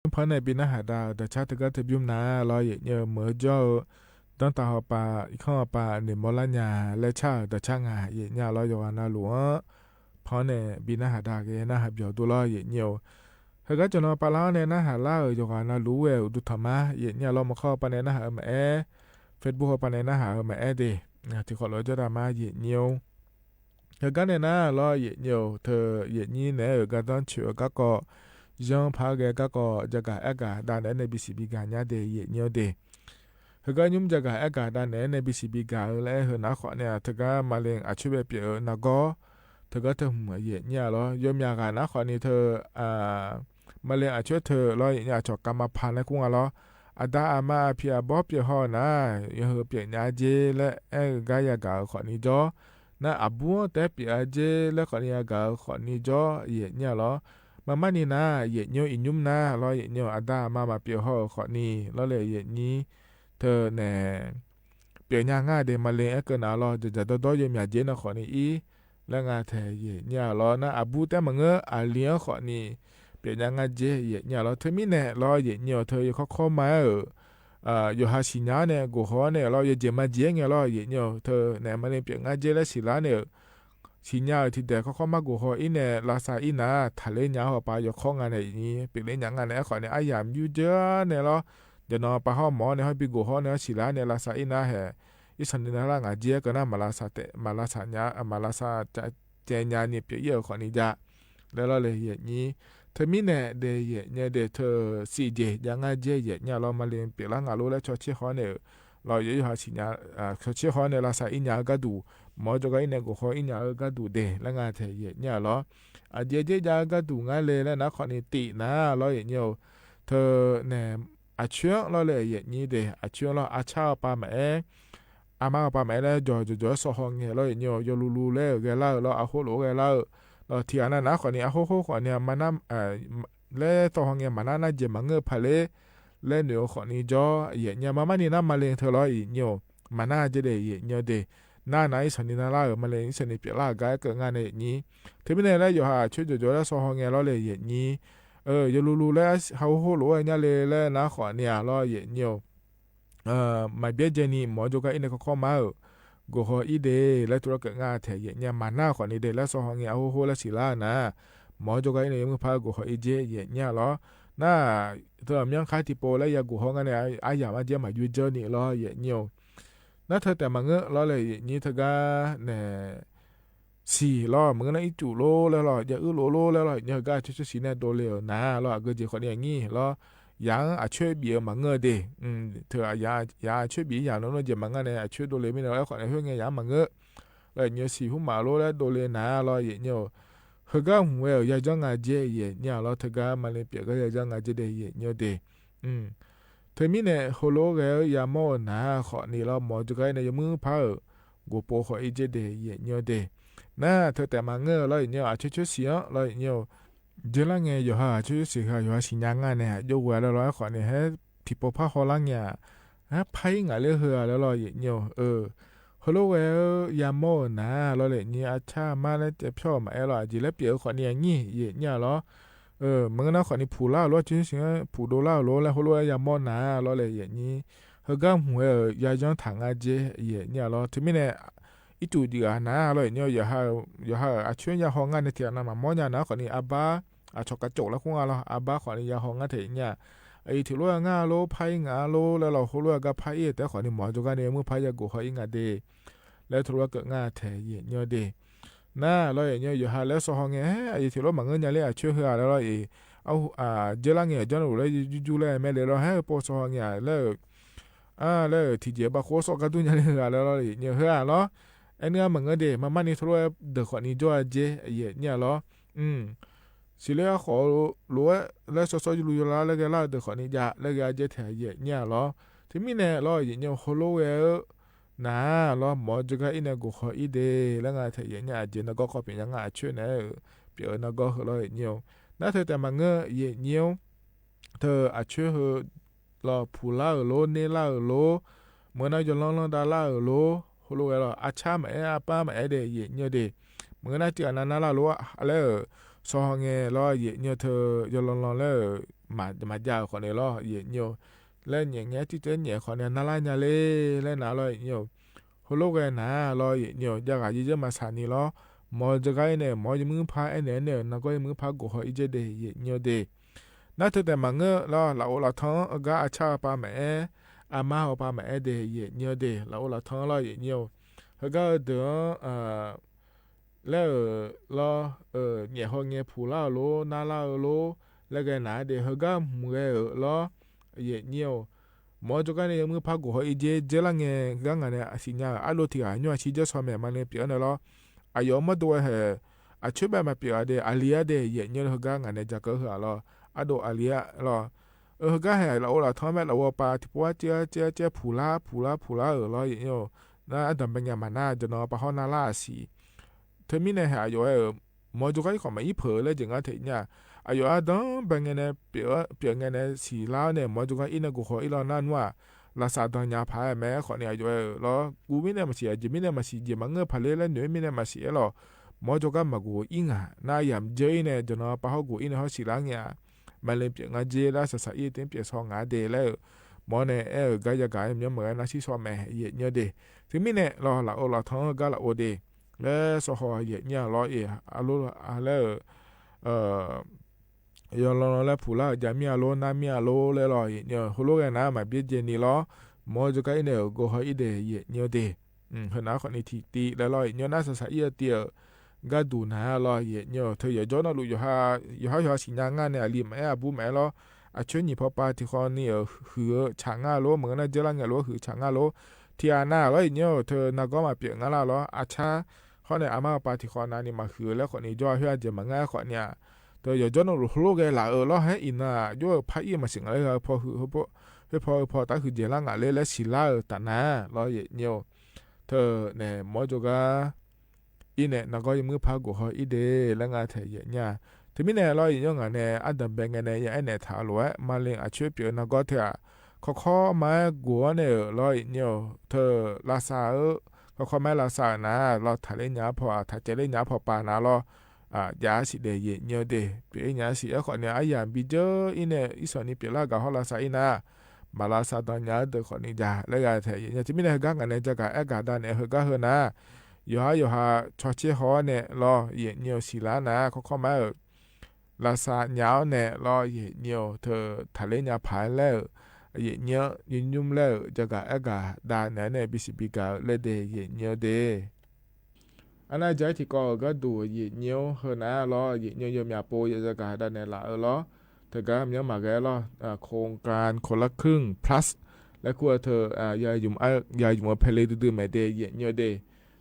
Mr panr nae bi narhaq dav-euq daqcar teugar teu bymr nar lawr, yaeqnyi-eu meuq-eu jawr-eu danrtav hawpav irkanr hawpav noeqmawr lar nya laer car-euq daqcar nga. Yaeqnyi-a lawr, yawqghaq navluf-anr panr nae bi narhaq dav ghae narhaq byawq dur lawr, yaeqnyi-eu. Heugar jawqnan pavlar-anr nae narhaq lar-euq yawqghaq navluf-aer uqduq tanqmar, yaeqnyi-a lawr, maqkawr hawpav nae narhaq-eu maqaer, Facebook hawpav nae narhaq-eu maqaer de. Tiqkhawf lof-aer jawrdav ma, yaeqnyi-eu. Heugar nae nar lawr, yaeqnyi-eu, teu yaeqnyi naeq-aer-euq gardanr coeq-eu garkawv, yanr par ghae garkawv, jagaq aergaq dav naeq-aer nae bisiq bigaq nya de, yaeqnyi-eu de. Heugar nymr jagaq aergaq dav naeq-aer nae bisiq bigaq-eu laer heu nar khawf ni-aq, teugar maqle aqcoer bae pyeuf-eu nargawr teugar teu hmq yaeqnyi-a lawr, yawmyaq ghaq nar khawf ni teu maqle aqcoer teu lawr, yaeqnyi aqcawq kavma paq laer kur nga lawr. Aqda aqma aqpiq aqbawr pyeuf haw-eu nar, yawheu pyeuf nya jer laer aer-eu gar yagaq-eu khawf ni jawr. Nar aqbur-anr taef-aer pyeuf-a jer laer khawf ni yagaq-eu khawf ni jawr, yaeqnyi-a lawr. Maqmar ni nar, yaeqnyi-eu iqnymr nar lawr, yaeqnyi-eu aqda aqma maqpyeuf haw-euq khawf ni lawr le, yaeqnyi teu nae pyeuf nya ngar de, maqle aerkeuv nar lawr, dzaqdzaq dawrdawr yawmyaq jer nae khawf ni ir laer nga taeq, yaeqnyi-a lawr. Nar aqbur taef-aer maqngeur, aqli-anr khawf ni pyeuf nya ngar jer, yaeqnyi-a lawr. Teumirnae lawr, yaeqnyi-awq, teu yawkawr kawr ma-aer-euq yawqha siqnya-awr nae gofhaw-awr nae lawr, yawjeq majeq-aer ngae lawr, yaeqnyi-awq, teu nae maqle pyeuf ngar jer laer siqlar nae-euq siqnya-euq tiqdaeq kawrkawr mar gofhaw ir nae lavsav ir nar, taqler nya-awr hawpav yawkawr nga nae yaeqnyi pyeufler nya nga nae aerkhawf nae aryamq yur dzeur nae lawr, jawqnan pavhawr mawf-awr nae hawr bi gofhaw-awr nae hawr siqlar nae lavsav ir nar haeq, irsanq ni navlar ngaq jer-aer keuv nar maqlavsav taef, maqlavsav nya, maqlavsav caev nya ni pyeuf ir-euq khawf ni jav laer lawr le, yaeqnyi. Teumirnae de, yaeqnyi de, teu siqjeq jav ngar jer, yaeqnyi-a lawr, maqle pyeuflar ngaq lor laer cawtser haw-awr nae-euq lawr, yawqha siqnya, cawtser haw-awr nae lavsav ir nya-eu gharduq, mawq-awr jawrgar ir nae gofhaw ir nya-eu gharduq de laer nga taeq, yaeqnyi-a lawr. Aqjeq jer jav-eu gharduq ngar le laer nar khawf ni tif nar lawr, yaeqnyi-eu. Teu nae aqcoer-anr lawr le, yaeqnyi de, aqcoer-anr lawr, arcar hawpav maqaer, armar hawpav maqaer laer jawq jawqjawq-aer sawv haw ngae lawr, yaeqnyi-eu, yawluvluv laer-euq ghae lar-eu lawr, arhor lof-aer ghae lar-eu lawr, tiqghaq nav nav-aer khawf ni arhor hor khawf ni-a, laer tawv haw ngae maqnar nar jeq maqngeur-eu paq ler laer noeq-eu khawf ni jawr, yaeqnyi-a. Maqmar ni nar maqle teu lawr, yaeqnyi-eu, maqnar jer de, yaeqnyi-eu de. Nar nav irsanq ni navlar-euq maqle irsanq ni pyeuflar-euq gar aerkeuv ngar nae yaeqnyi. Teumirnae laer yawqha aqcoer jawqjawq laer sawv haw ngae lawr le, yaeqnyi. Yawluvluv laer arhor hor lof-aer nya le laer nar khawf ni-a lawr, yaeqnyi-eu. Maqbyaer dzaeni mawq-awr jawrgar ir nae kawrkawr mar-euq gofhaw ir de laer tov lawr keuv ngar taeq, yaeqnyi-a. Maqnar-eu khawf ni de laer sawv haw ngae arhor hor laer siqlar-eu nar, mawq-awr jawrgar ir nae yawmuiq par-eu gofhaw ir jer, yaeqnyi-a lawr. Nar teu aqmyanr khar tiqpov laer ya gofhaw ngar nae aryamq arjer maqyur dzeur ni lawr, yaeqnyi-eu. Nar teu taef maqngeur lawr le, yaeqnyi, teugar nae siq lawr, maqngeur nar ircuf lor laer lawr, jav uir lof lor laer lawr, yaeqnyi heugar aqcoer coer siq nae dovle-euq nar lawr, aqgeu jeq khawf ni aqnyir lawr, yaq-anr aqcoer bif-eu maqngeur de. Teu yaq aqcoer bif-ir yaq nar nar jeq maqngar nae aqcoer dovle mirnae aerkhawf nae khoerngae yaq-anr maqngeur lawr, yaeqnyi-eu, siq hmr maf lor laer dovle nar lawr, yaeqnyi-eu. Heugar hmq ghae-euq yajanr nga jer, yaeqnyi-a lawr, teugar maqle pyeuf gar yajanr nga jer de, yaeqnyi-eu de. Teumirnae heulof-aer ghae-eu yamawr-eu nar khawf ni lawr, mawq-awr jawrgar ir nae yawmuiq par-euq gofpov haw ir jer de, yaeqnyi-eu de. Nar teu taef maqngeur-eu lawr, yaeqnyi-eu, aqcoer coer siq-anr lawr, yaeqnyi-eu. Dzeurlar ngae yawqha aqcoer coer siq ha yawqha siqnya ngar nae aq jov ghoe-a laer lawr, aerkhawf nae haer tiqpov par hawlar ngae-aq, aer par ir ngaq ler heu-a laer lawr, yaeqnyi-eu. Heulof-aer ghae-eu yamawr-euq nar lawr le, yaeqnyi, arcar mar laer caev pyawr-euq maqaer lawr, aqjeq laer pyeuf-eu khawf ni aqnyir, yaeqnyi-a lawr. Maqngeur nar khawf ni puqlar-euq lor, aqcoer coer siq-anr puqdov lar-euq lor laer heulof-aer yamawr nar lawr le, yaeqnyi. Heugar hmq ghae-euq yajanr taq ngar jer, yaeqnyi-a lawr. Teumirnae ircuf jeq ghaq nar lawr, yaeqnyi-eu, yawqha-euq aqcoer-anr yahaw ngar nae tiqghaq nav maqmawr nya nar khawf ni arbar, aqcawq kacawf laer kur nga lawr, arbar khawf ni yahaw ngar taef yaeqnyi-a. Aqyuif tiqlof-aer ngar lor, par ir ngaq-a lor laer lawr, heulof-aer gar par ir-euq taef khawf ni mawq-awr jawrgar nae yawmuiq par ya gofhaw ir nga de laer teulof-aer keuv ngar taeq, yaeqnyi-eu de. Nar lawr, yaeqnyi-eu, yawqha laer sawv haw ngae, aer, aqyuif tiqlof maqngeur nya ler aqcoer heu-a laer lawr, e, dzeurlar ngae-euq janrluf laer yurjur laer mae le lawr, haer-eu pov sawv haw ngae-a laer-euq, a, laer-euq tiqjeq bavkhov sawv gar dur nya ler heu-a laer lawr, yaeqnyi-eu, heu-a lawr. Aernuiv-a maqngeur de, maqmar ni teulof-aer deuq khawf ni jawr-a jer, yaeqnyi-a lawr. Siqler arkhawf lof-aer laer sawv sawv yurluf yawlar laer ghae lar-eu deuq khawf ni jav laer ghae-a jer taeq, yaeqnyi-a lawr. Teumirnae lawr, yaeqnyi-eu, heulof-aer ghae-eu nar lawr, mawq-awr jawrgar ir nae gofhaw ir de laer nga taeq, yaeqnyi-a, aqjeq nargawr khawf pyeuf nya ngar, aqcoer naeq-aer-euq pyeuf-eu nargawr heu lawr, yaeqnyi-eu. Nar teu taef maqngeur, yaeqnyi-eu. Teu aqcoer heu lawr, puqlar-euq lor, nerlar-euq lor, maqngeur nar yawlanr lanr davlar-euq lor, heulof-aer lawr, arcar maqaer, arbar maqaer de, yaeqnyi-eu de. Maqngeur nar tiqghaq nav narlar lor laer-euq sawv haw ngae lawr, yaeqnyi-eu, teu yawlanr lanr laer-euq maqjav-euq khawfni lawr, yaeqnyir-or. Laer nyaef ngae-aer tirtaer nyaef khawfni narlar nya ler laer nar lawr, yaeqnyir-or. Heulof ghae nar lawr, yaeqnyir-or, javghaq yaerzeur maqsaq ni lawr. Mawq-eu jawrgar ir nae mawq-awr yawmuir par aernaeq-aer nae-euq nargawr yawmuir par gof haw ir jer de, yaeqnyir-or de. Nar teu taef maqngeur lawr, lafov laftanr-anr heugar aqcar hawpar maqaer, armar hawpar maqaer de, yaeqnyir-or de. Lafov laftanr-anr lawr, yaeqnyir-or. Heugar-eu deuq-anr laer-euq lawr, nyaef haw ngae puq lar-euq lor, narlar-eu lor laer ghae nar-aer de, heugar mq ghae-euq lawr, yaeqnyir-or. Mawq-eu jawrgar nae yawmuir par gof haw ir jer, dzeurlar ngae gar ngaq nae siqnya-euq ardov tiq ghaq nymr aqcir jawr shaw maeq maqle pyeuf-anr nae lawr. Aqyawf-euq mawrdo-aer haeq aqcoer bae maqpyeuf-a de, aqli-ar de, yaeqnyir-or. Heugar ngaq nae jakeuv-eu heu-aq lawr, ardov aqli-ar lawr. Heugar haeq lafov laftanr mae, lafov pav tiqpov-ar caev-ar caev-ar caev puq lar puq lar puq lar-euq lawr, yaeqnyir-or. Nar ardanq bae ngae maqnar, jaqnan pav hawr narlar-aq siq. Teumirnae haeq aqyawf aer-euq mawq-eu jawrgar ir khawf maqir peuq-eu laer jeq ngar taef nyar-aq, aqyawf ardanq bae ngae nae pyeuf ngae nae siqlar-awr nae mawq-eu jawrgar ir nae gof haw ir lawr nar nmr-aq, lafsaf danqnya paq-aer mae. Aerkhawfni aqyawf aer-euq lawr, guv mirnae maqsiq, aqjeq mirnae maqsiq, jeq maqngeur paq ler laer noeq-aer mirnae maqsiq-aer lawq. Mawq-eu jawrgar maqgof ir ngaq nar, yamq dzeur ir nae jaqnan pav hawr gof ir nae hawr siqlar ngae-aq, maqle pyeuf ngar jer laer saqsaq ir-eu taef-anr pyeuf shaw ngaq-ar de laer-euq mawr nae aer-euq gar yagaq-aer myanr maqghae nar shir shaw mae, yaeqnyir-or de. Teumirnae lawr, lafov laftanr-anr heugar lafov de laer sawv haw, yaeqnyir-aq lawr, e, aqlor laer-euq yawlan laer puq lar-euq jav mir-a lor, nar mir-a lor laer lawr, yaeqnyir-or. Heulof ghae nar maqbyaer jaev ni lawr. Mawq-eu jawrgar ir nae-euq gof haw ir de, yaeqnyir-or de. Heunar khawfni tiqtiv laer lawr, yaeqnyir-or. Nar saqsaq ir-eu tiv-euq gharduq nar lawr, yaeqnyir-or. Teu yawqjawr navluf yawqha yawqha siqnya ngar nae aqli maqaer, aqbur maqaer lawr. Aqcoer nyiq paw pav tiqkhawv ni-euq huiq-eu tsaq ngar lor, maqngeur nar dzeurlar ngae lof-aer huiq tsaq ngar lor. Tiqghaq nav lawr, yaeqnyir-or. Teu nargawr maqpyeuf ngar lar lawr. Aqcar hawr nae armar pav tiqkhawv navni maqhuiq-eu laer khawfni jawr-a khoer-aq jeq maqngeur-aer khawfni-aq, teu yawqjawr navluf heulof ghae laf-euq lawr, haer iqnan-aq jawr-euq par ir-eu maqsiq ngaq laer, heu paw heu paw heu paw taf huiqdzaeq lar ngaq ler laer siqlar-euq taf nar lawr, yaeqnyir-or. Teu nae mawq-eu jawrgar ir nae nargawr yawmuir par gof haw ir de laer ngar taef yaeqnyir-a. Teumirnae lawr, yaeqnyir-or, ngaq nae ardanq bae ngae nae ya aernaeq taq-eu lof-aer maqle aqcoer pyeuf-eu nargawr teu-aq, kawkawr ma-aer gof-awr nae-euq lawr, yaeqnyir-or. Teu lavsav-eu kawkawr ma-aer lavsav-euq nar lawr, taqler nya-ar paw-aq, taqcaev ler nya-ar paw pav nar lawr, jav-ar siq de, yaeqnyir-or de. Pyeuf-ir nya-ar siq. Aerkhawfni aryamq bijeur ir nae irsanq ni pyeuflar gaq hawr lavsav ir nar, maq lavsav danqnya-ar deuq khawfni jav laer gha taef yaeqnyir. Teumirnae heugar ngaq nae jagaq aer gaq dav naeq-eu heugar heu nar, yawqhar yawqha cawtser haw-awr nae lawr, yaeqnyir-or, siqlar nar kawkawr ma-aer-euq lavsav nya-awr nae lawr, yaeqnyir-or. Teu taqler nya paq-aer laer-euq yaeqnyir-anr nymr nymr laer-euq jagaq aer gaq dav naeq-aer nae bisiq bigaq-eu laer de, yaeqnyir-or de. Arnav jaq-aer tiqkawv-euq gharduq yaeqnyir-or, heu nar lawr, yaeqnyir-or, yawmyaq pov ya zagaq dav naeq laf-eu lawr. Teugar myanr maqghae lawr, โครงการคนละครึ่ง plus laer kur-eu teu ya yumq-eu paele duidui maeq de, yaeqnyir-or de.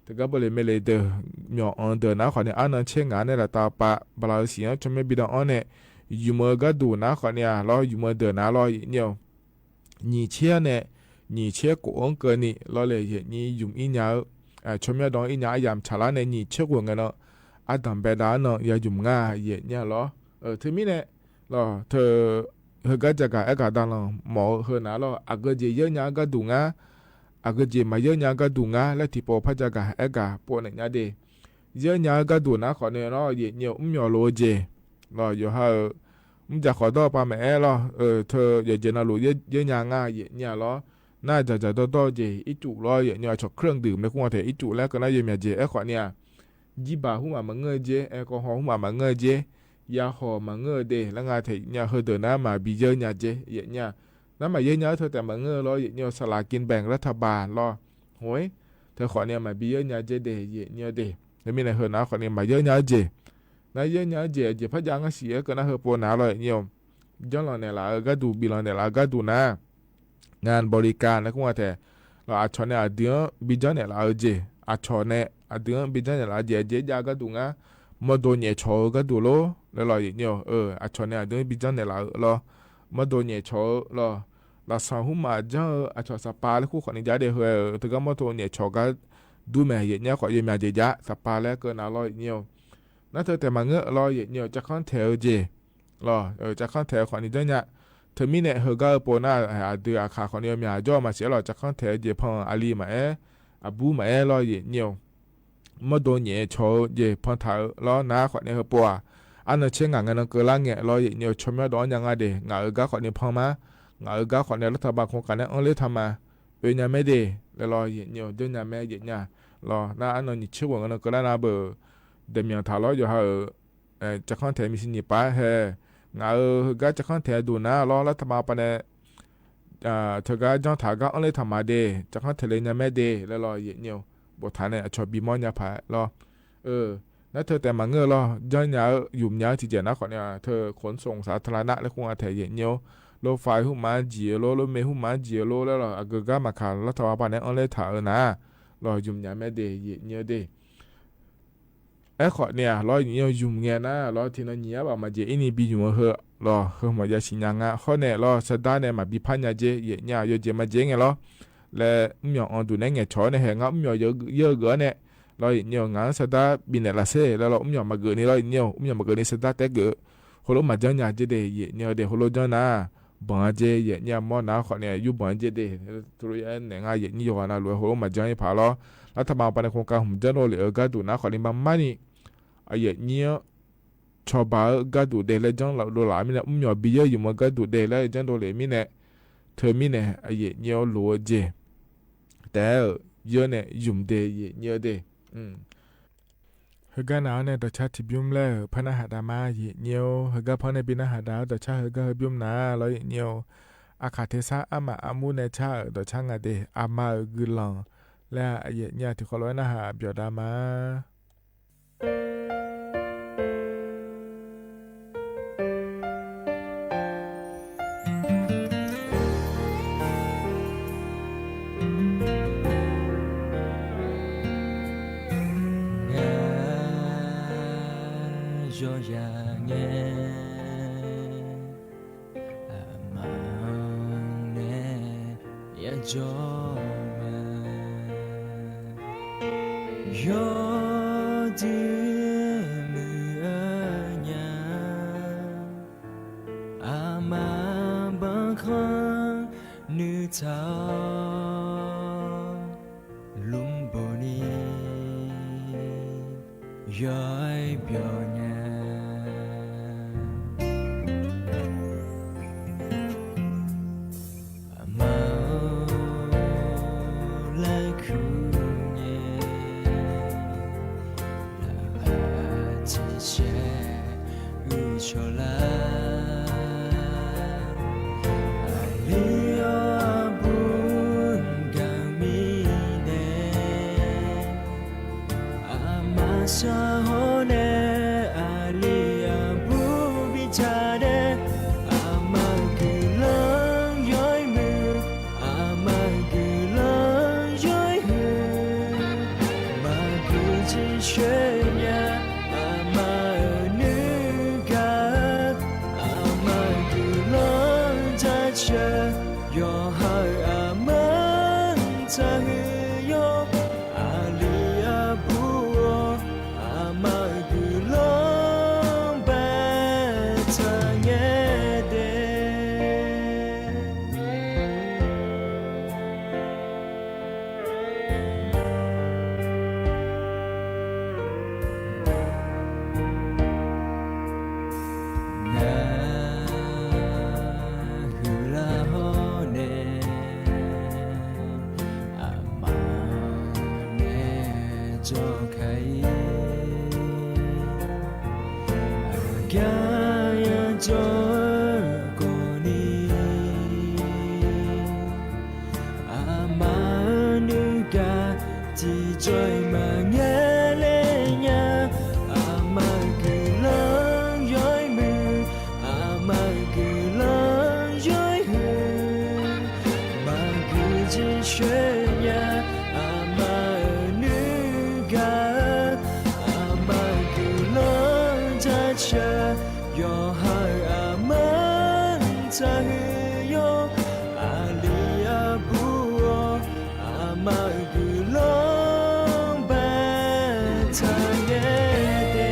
Teugar bawle maele deuq, myawq anq deuq nar khawfni arnan caer ngaq-anr nae laftav pav bala-eu siq-anr tsawrmyanr bi dan-anr nae yumq-eu gharduq nar khawfni-aq lawr, yumq-eu deuq nar lawr, yaeqnyir-or. Nyiq caer-anr nae nyiq caer khof-anr keuvni lawr le, yaeqnyir yumq ir nya-eu tsawrmyanr dan ir nya aryamq tsaqlar nae nyiq caer khof ngae nan ardanq bae dav-anr nan ya yumq ngar, yaeqnyir-a lawr. Teumirnae lawr, teu heugar jagaq aer gaq dav lanq mawf-eu heu nar lawr, aqgeu jeq yeur nya-eu gharduq ngar, aqgeu jeq maqyeur nya-eu gharduq ngar laer tiqpov par jagaq aer gaq pov naeq nya de. Yeur nya-eu gharduq nar khawfni lawr, yaeqnyir-or, mr myawq lof-eu jeq lawr, yawqha-euq mrjaq khawf dawr-eu pav maeq-aer lawr, teu yawqjeq navluf yeur nya ngar, yaeqnyir-a lawr. Nar dzaqdzaq dawrdawr-eu jeq ircuf lawr, yaeqnyir-or, aqcawq เครื่องดื่ม nae kur nga taef ircuf laer keuv nar yawmyaq jeq. Aerkhawfni-aq, jirbaq hmq maf maqngeur-eu jer, aerkawv haw hmq maf maqngeur-eu jer, ya hawq maqngeur-eu de laer nga taef yaeqnyir-a. Heudeuq nar maqbi yeur nya jer, yaeqnyir-a. Nar maqyeur nya-eu teu taef maqngeur-eu lawr, yaeqnyir-or, สลากกินแบ่งรัฐบาล lawr. Khoer teu khawfni maqbi yeur nya jer de, yaeqnyir-or de. Teumirnae heu nar khawfni maqyeur nya-eu jeq. Nar yeur nya-eu jeq, aqjeq par jav ngar siq-aer keuv nar heupov nar lawr, yaeqnyir-or, janrlanq naeqlaf-eu gharduq, biflanq naeqlaf-eu gharduq nar, งานบริการ laer kur nga taef lawr, aqcawq nae aqdui-anr bijanr naeqlaf-eu jeq, aqcawq nae aqdui-anr bijanr naeqlaf-eu jeq, aqjeq jav gharduq ngar, mawrdo nyaef cawq-eu gharduq lor laer lawr, yaeqnyir-or. Aqcawq nae aqdui-anr bijanr naeqlaf-eu lawr, mawrdo nyaef cawq-eu lawr, lafsanq hmq maf janr-eu aqcawq saqpav laer kur khawfni jav de, heu-aer-euq teugar mawrdo nyaef cawq gar dur mae, yaeqnyir-a. Khawf yawmyaq jeq jav saqpav laer keuv nar lawr, yaeqnyir-or. Nar teu taef maqngeur lawr, yaeqnyir-or, cavkanr taeq-eu jeq lawr, cavkanr taeq-eu khawfni janrnya. Teumirnae heugar-eu pov nar, aqdui aqkaq khawfni yawmyaq jawr-eu maqsiq-aer lawr, cavkanr taeq-eu jeq pan aqli maqaer, aqbur maqaer lawr, yaeqnyir-or. Mawrdo nyaef cawq-eu jeq pantaq-eu lawr nar khawfni heupov-aq, Arnan caer ngaq ngae nan keuvlar ngae lawr, yaefnyir-eu tsawrmyanr dawv-anr nya nga de. Ngaq-euq gar khawfni panma, ngaq-euq gar khawfni lartaq baqkhof kaq nae anr ler taq ma. Oe nya mae de laer lawr, yaefnyir-eu janr nya mae yaefnyir-a lawr. Nar arnan nyiq tser ghof ngae nan keuvlar nar beuq daeqmyanq taq lawr, yawqha-euq jaqkhanr taeq miqsiq nyiq pav-aer hae. Ngaq-euq heugar jaqkhanr taeq duq nar lawr, lartaq baqpav nae teugar janr taq gar anr ler taq ma de. Jaqkhanr taeq le nya mae de laer lawr, yaefnyir-eu boftaq nae aqcawq bimawr nya paq-aer lawr. Nar teu taef maqngeur-eu lawr, janr nya-eu ymq nya-eu tiqjeq nar khawfni-aq, teu khof-anr soq saq tala nar laer khoer nga taeq yaefnyir-awr, lofaq-eu hmqmaq-anr jeq-eu lor, lormae hmqmaq-anr jeq-eu lor laer lawr, aqgeu gar maqkaq lartaq baqpav nae anr ler taq-eu nar lawr, ymq nya mae de yaefnyir-eu de. Aerkhawf ni-aq lawr, yaefnyir-eu ymq ngae nar lawr, tiqnan nyiq yar baf maqjeq irni bi ymq-eu heu lawr, heu hmq yasiq nya nga. Hawr nae lawr, sardar nae maqbi par nya jer, yaefnyir-aq yawjeq maqjeq ngae lawr. Laer mrmyawq anr duq nae ngaeqcawq-awr nae hae, ngar mrmyawq yawgeuf-anr nae lawr, yaefnyir-eu ngaq-anr sardar bifnaeq laf sher laer lawr, mrmyawq maqgeuf ni lawr, yaefnyir-eu mrmyawq maqgeuf ni sardar taef geuf-eu heulof maqjanr nya jer de, yaefnyir-eu de. Heulof janr nar banq-a jer, yaefnyir-a mawr nar khawfni yur banq-a jer de. Teulof-aer naeq nga, yaefnyir yawqghaq navluf-aer heulof maqjanr ir paq lawr. Lartaq baqpav nae khoerkav hmq janr dovlef-eu gharduq nar khawfni marmarni, yaefnyir-anr cawba-eu gharduq de laer janr dovlaf-eu mirnae, mrmyawq bi yaer ymq-eu gharduq de laer janr dovlef mirnae, teumirnae yaefnyir-awr lof-eu jeq taef-aer-euq yawr nae ymq de yaefnyir-eu de. Heugar nav-awr nae dawqcar tiqbymr laer-euq par narhaq dav ma yaefnyir-or. Heugar par nae bi narhaq dav-awr dawqcar heugar heubymr nar lawr yaefnyir-or. Aqkaq tersar armaf armur nae car-euq dawqcar nga de, aqma-euq guiqlanq laer-aq yaefnyir-a tiqkawv lof-aer narhaq byawq dav ma. Ngar yawzaq ngae, aqma-anr nae yajawr ma. Yawduq muiq-eu nya, aqma banqkhanr nuitaq-awr, lmqbawq ni yawr-aer byawq nya. Aqma-or, larkuq ngae, laqkhaq tiqcaer uqcawq lar. Aqli-awr aqbur gaq mirnae, aqma shar hawr nae aqli aqbur bi taq nae, aqma guiqlanq yawr-ir muiq, aqma guiqlanq yawr-ir huiq, maqguq jir coer nya, aqma-euq nuigaq-eu, aqma guiqlanq jaceuq, yawqha-euq aqma-anr taqhuiq yawr, aqli aqbur-or, aqma-euq guiqlanq baetaq ngae de. Ngar huiqlar hawr nae, aqma nae jawrka-ir, aqgar yajawr-eu khawfni, aqma-euq nuigaq tiqjawr-iq maqngaer ler nya. Aqma-euq guiqlanq yawr-ir muiq, aqma-euq guiqlanq yawr-ir huiq, maqguq jir coer nya. Aqma-euq nuigaq-eu, aqma-euq guiqlanq jaceuq, yawqha-euq aqma-anr taqhuiq yawr, aqli aqbur-or, aqma-euq guiqlanq baetaq ngae de.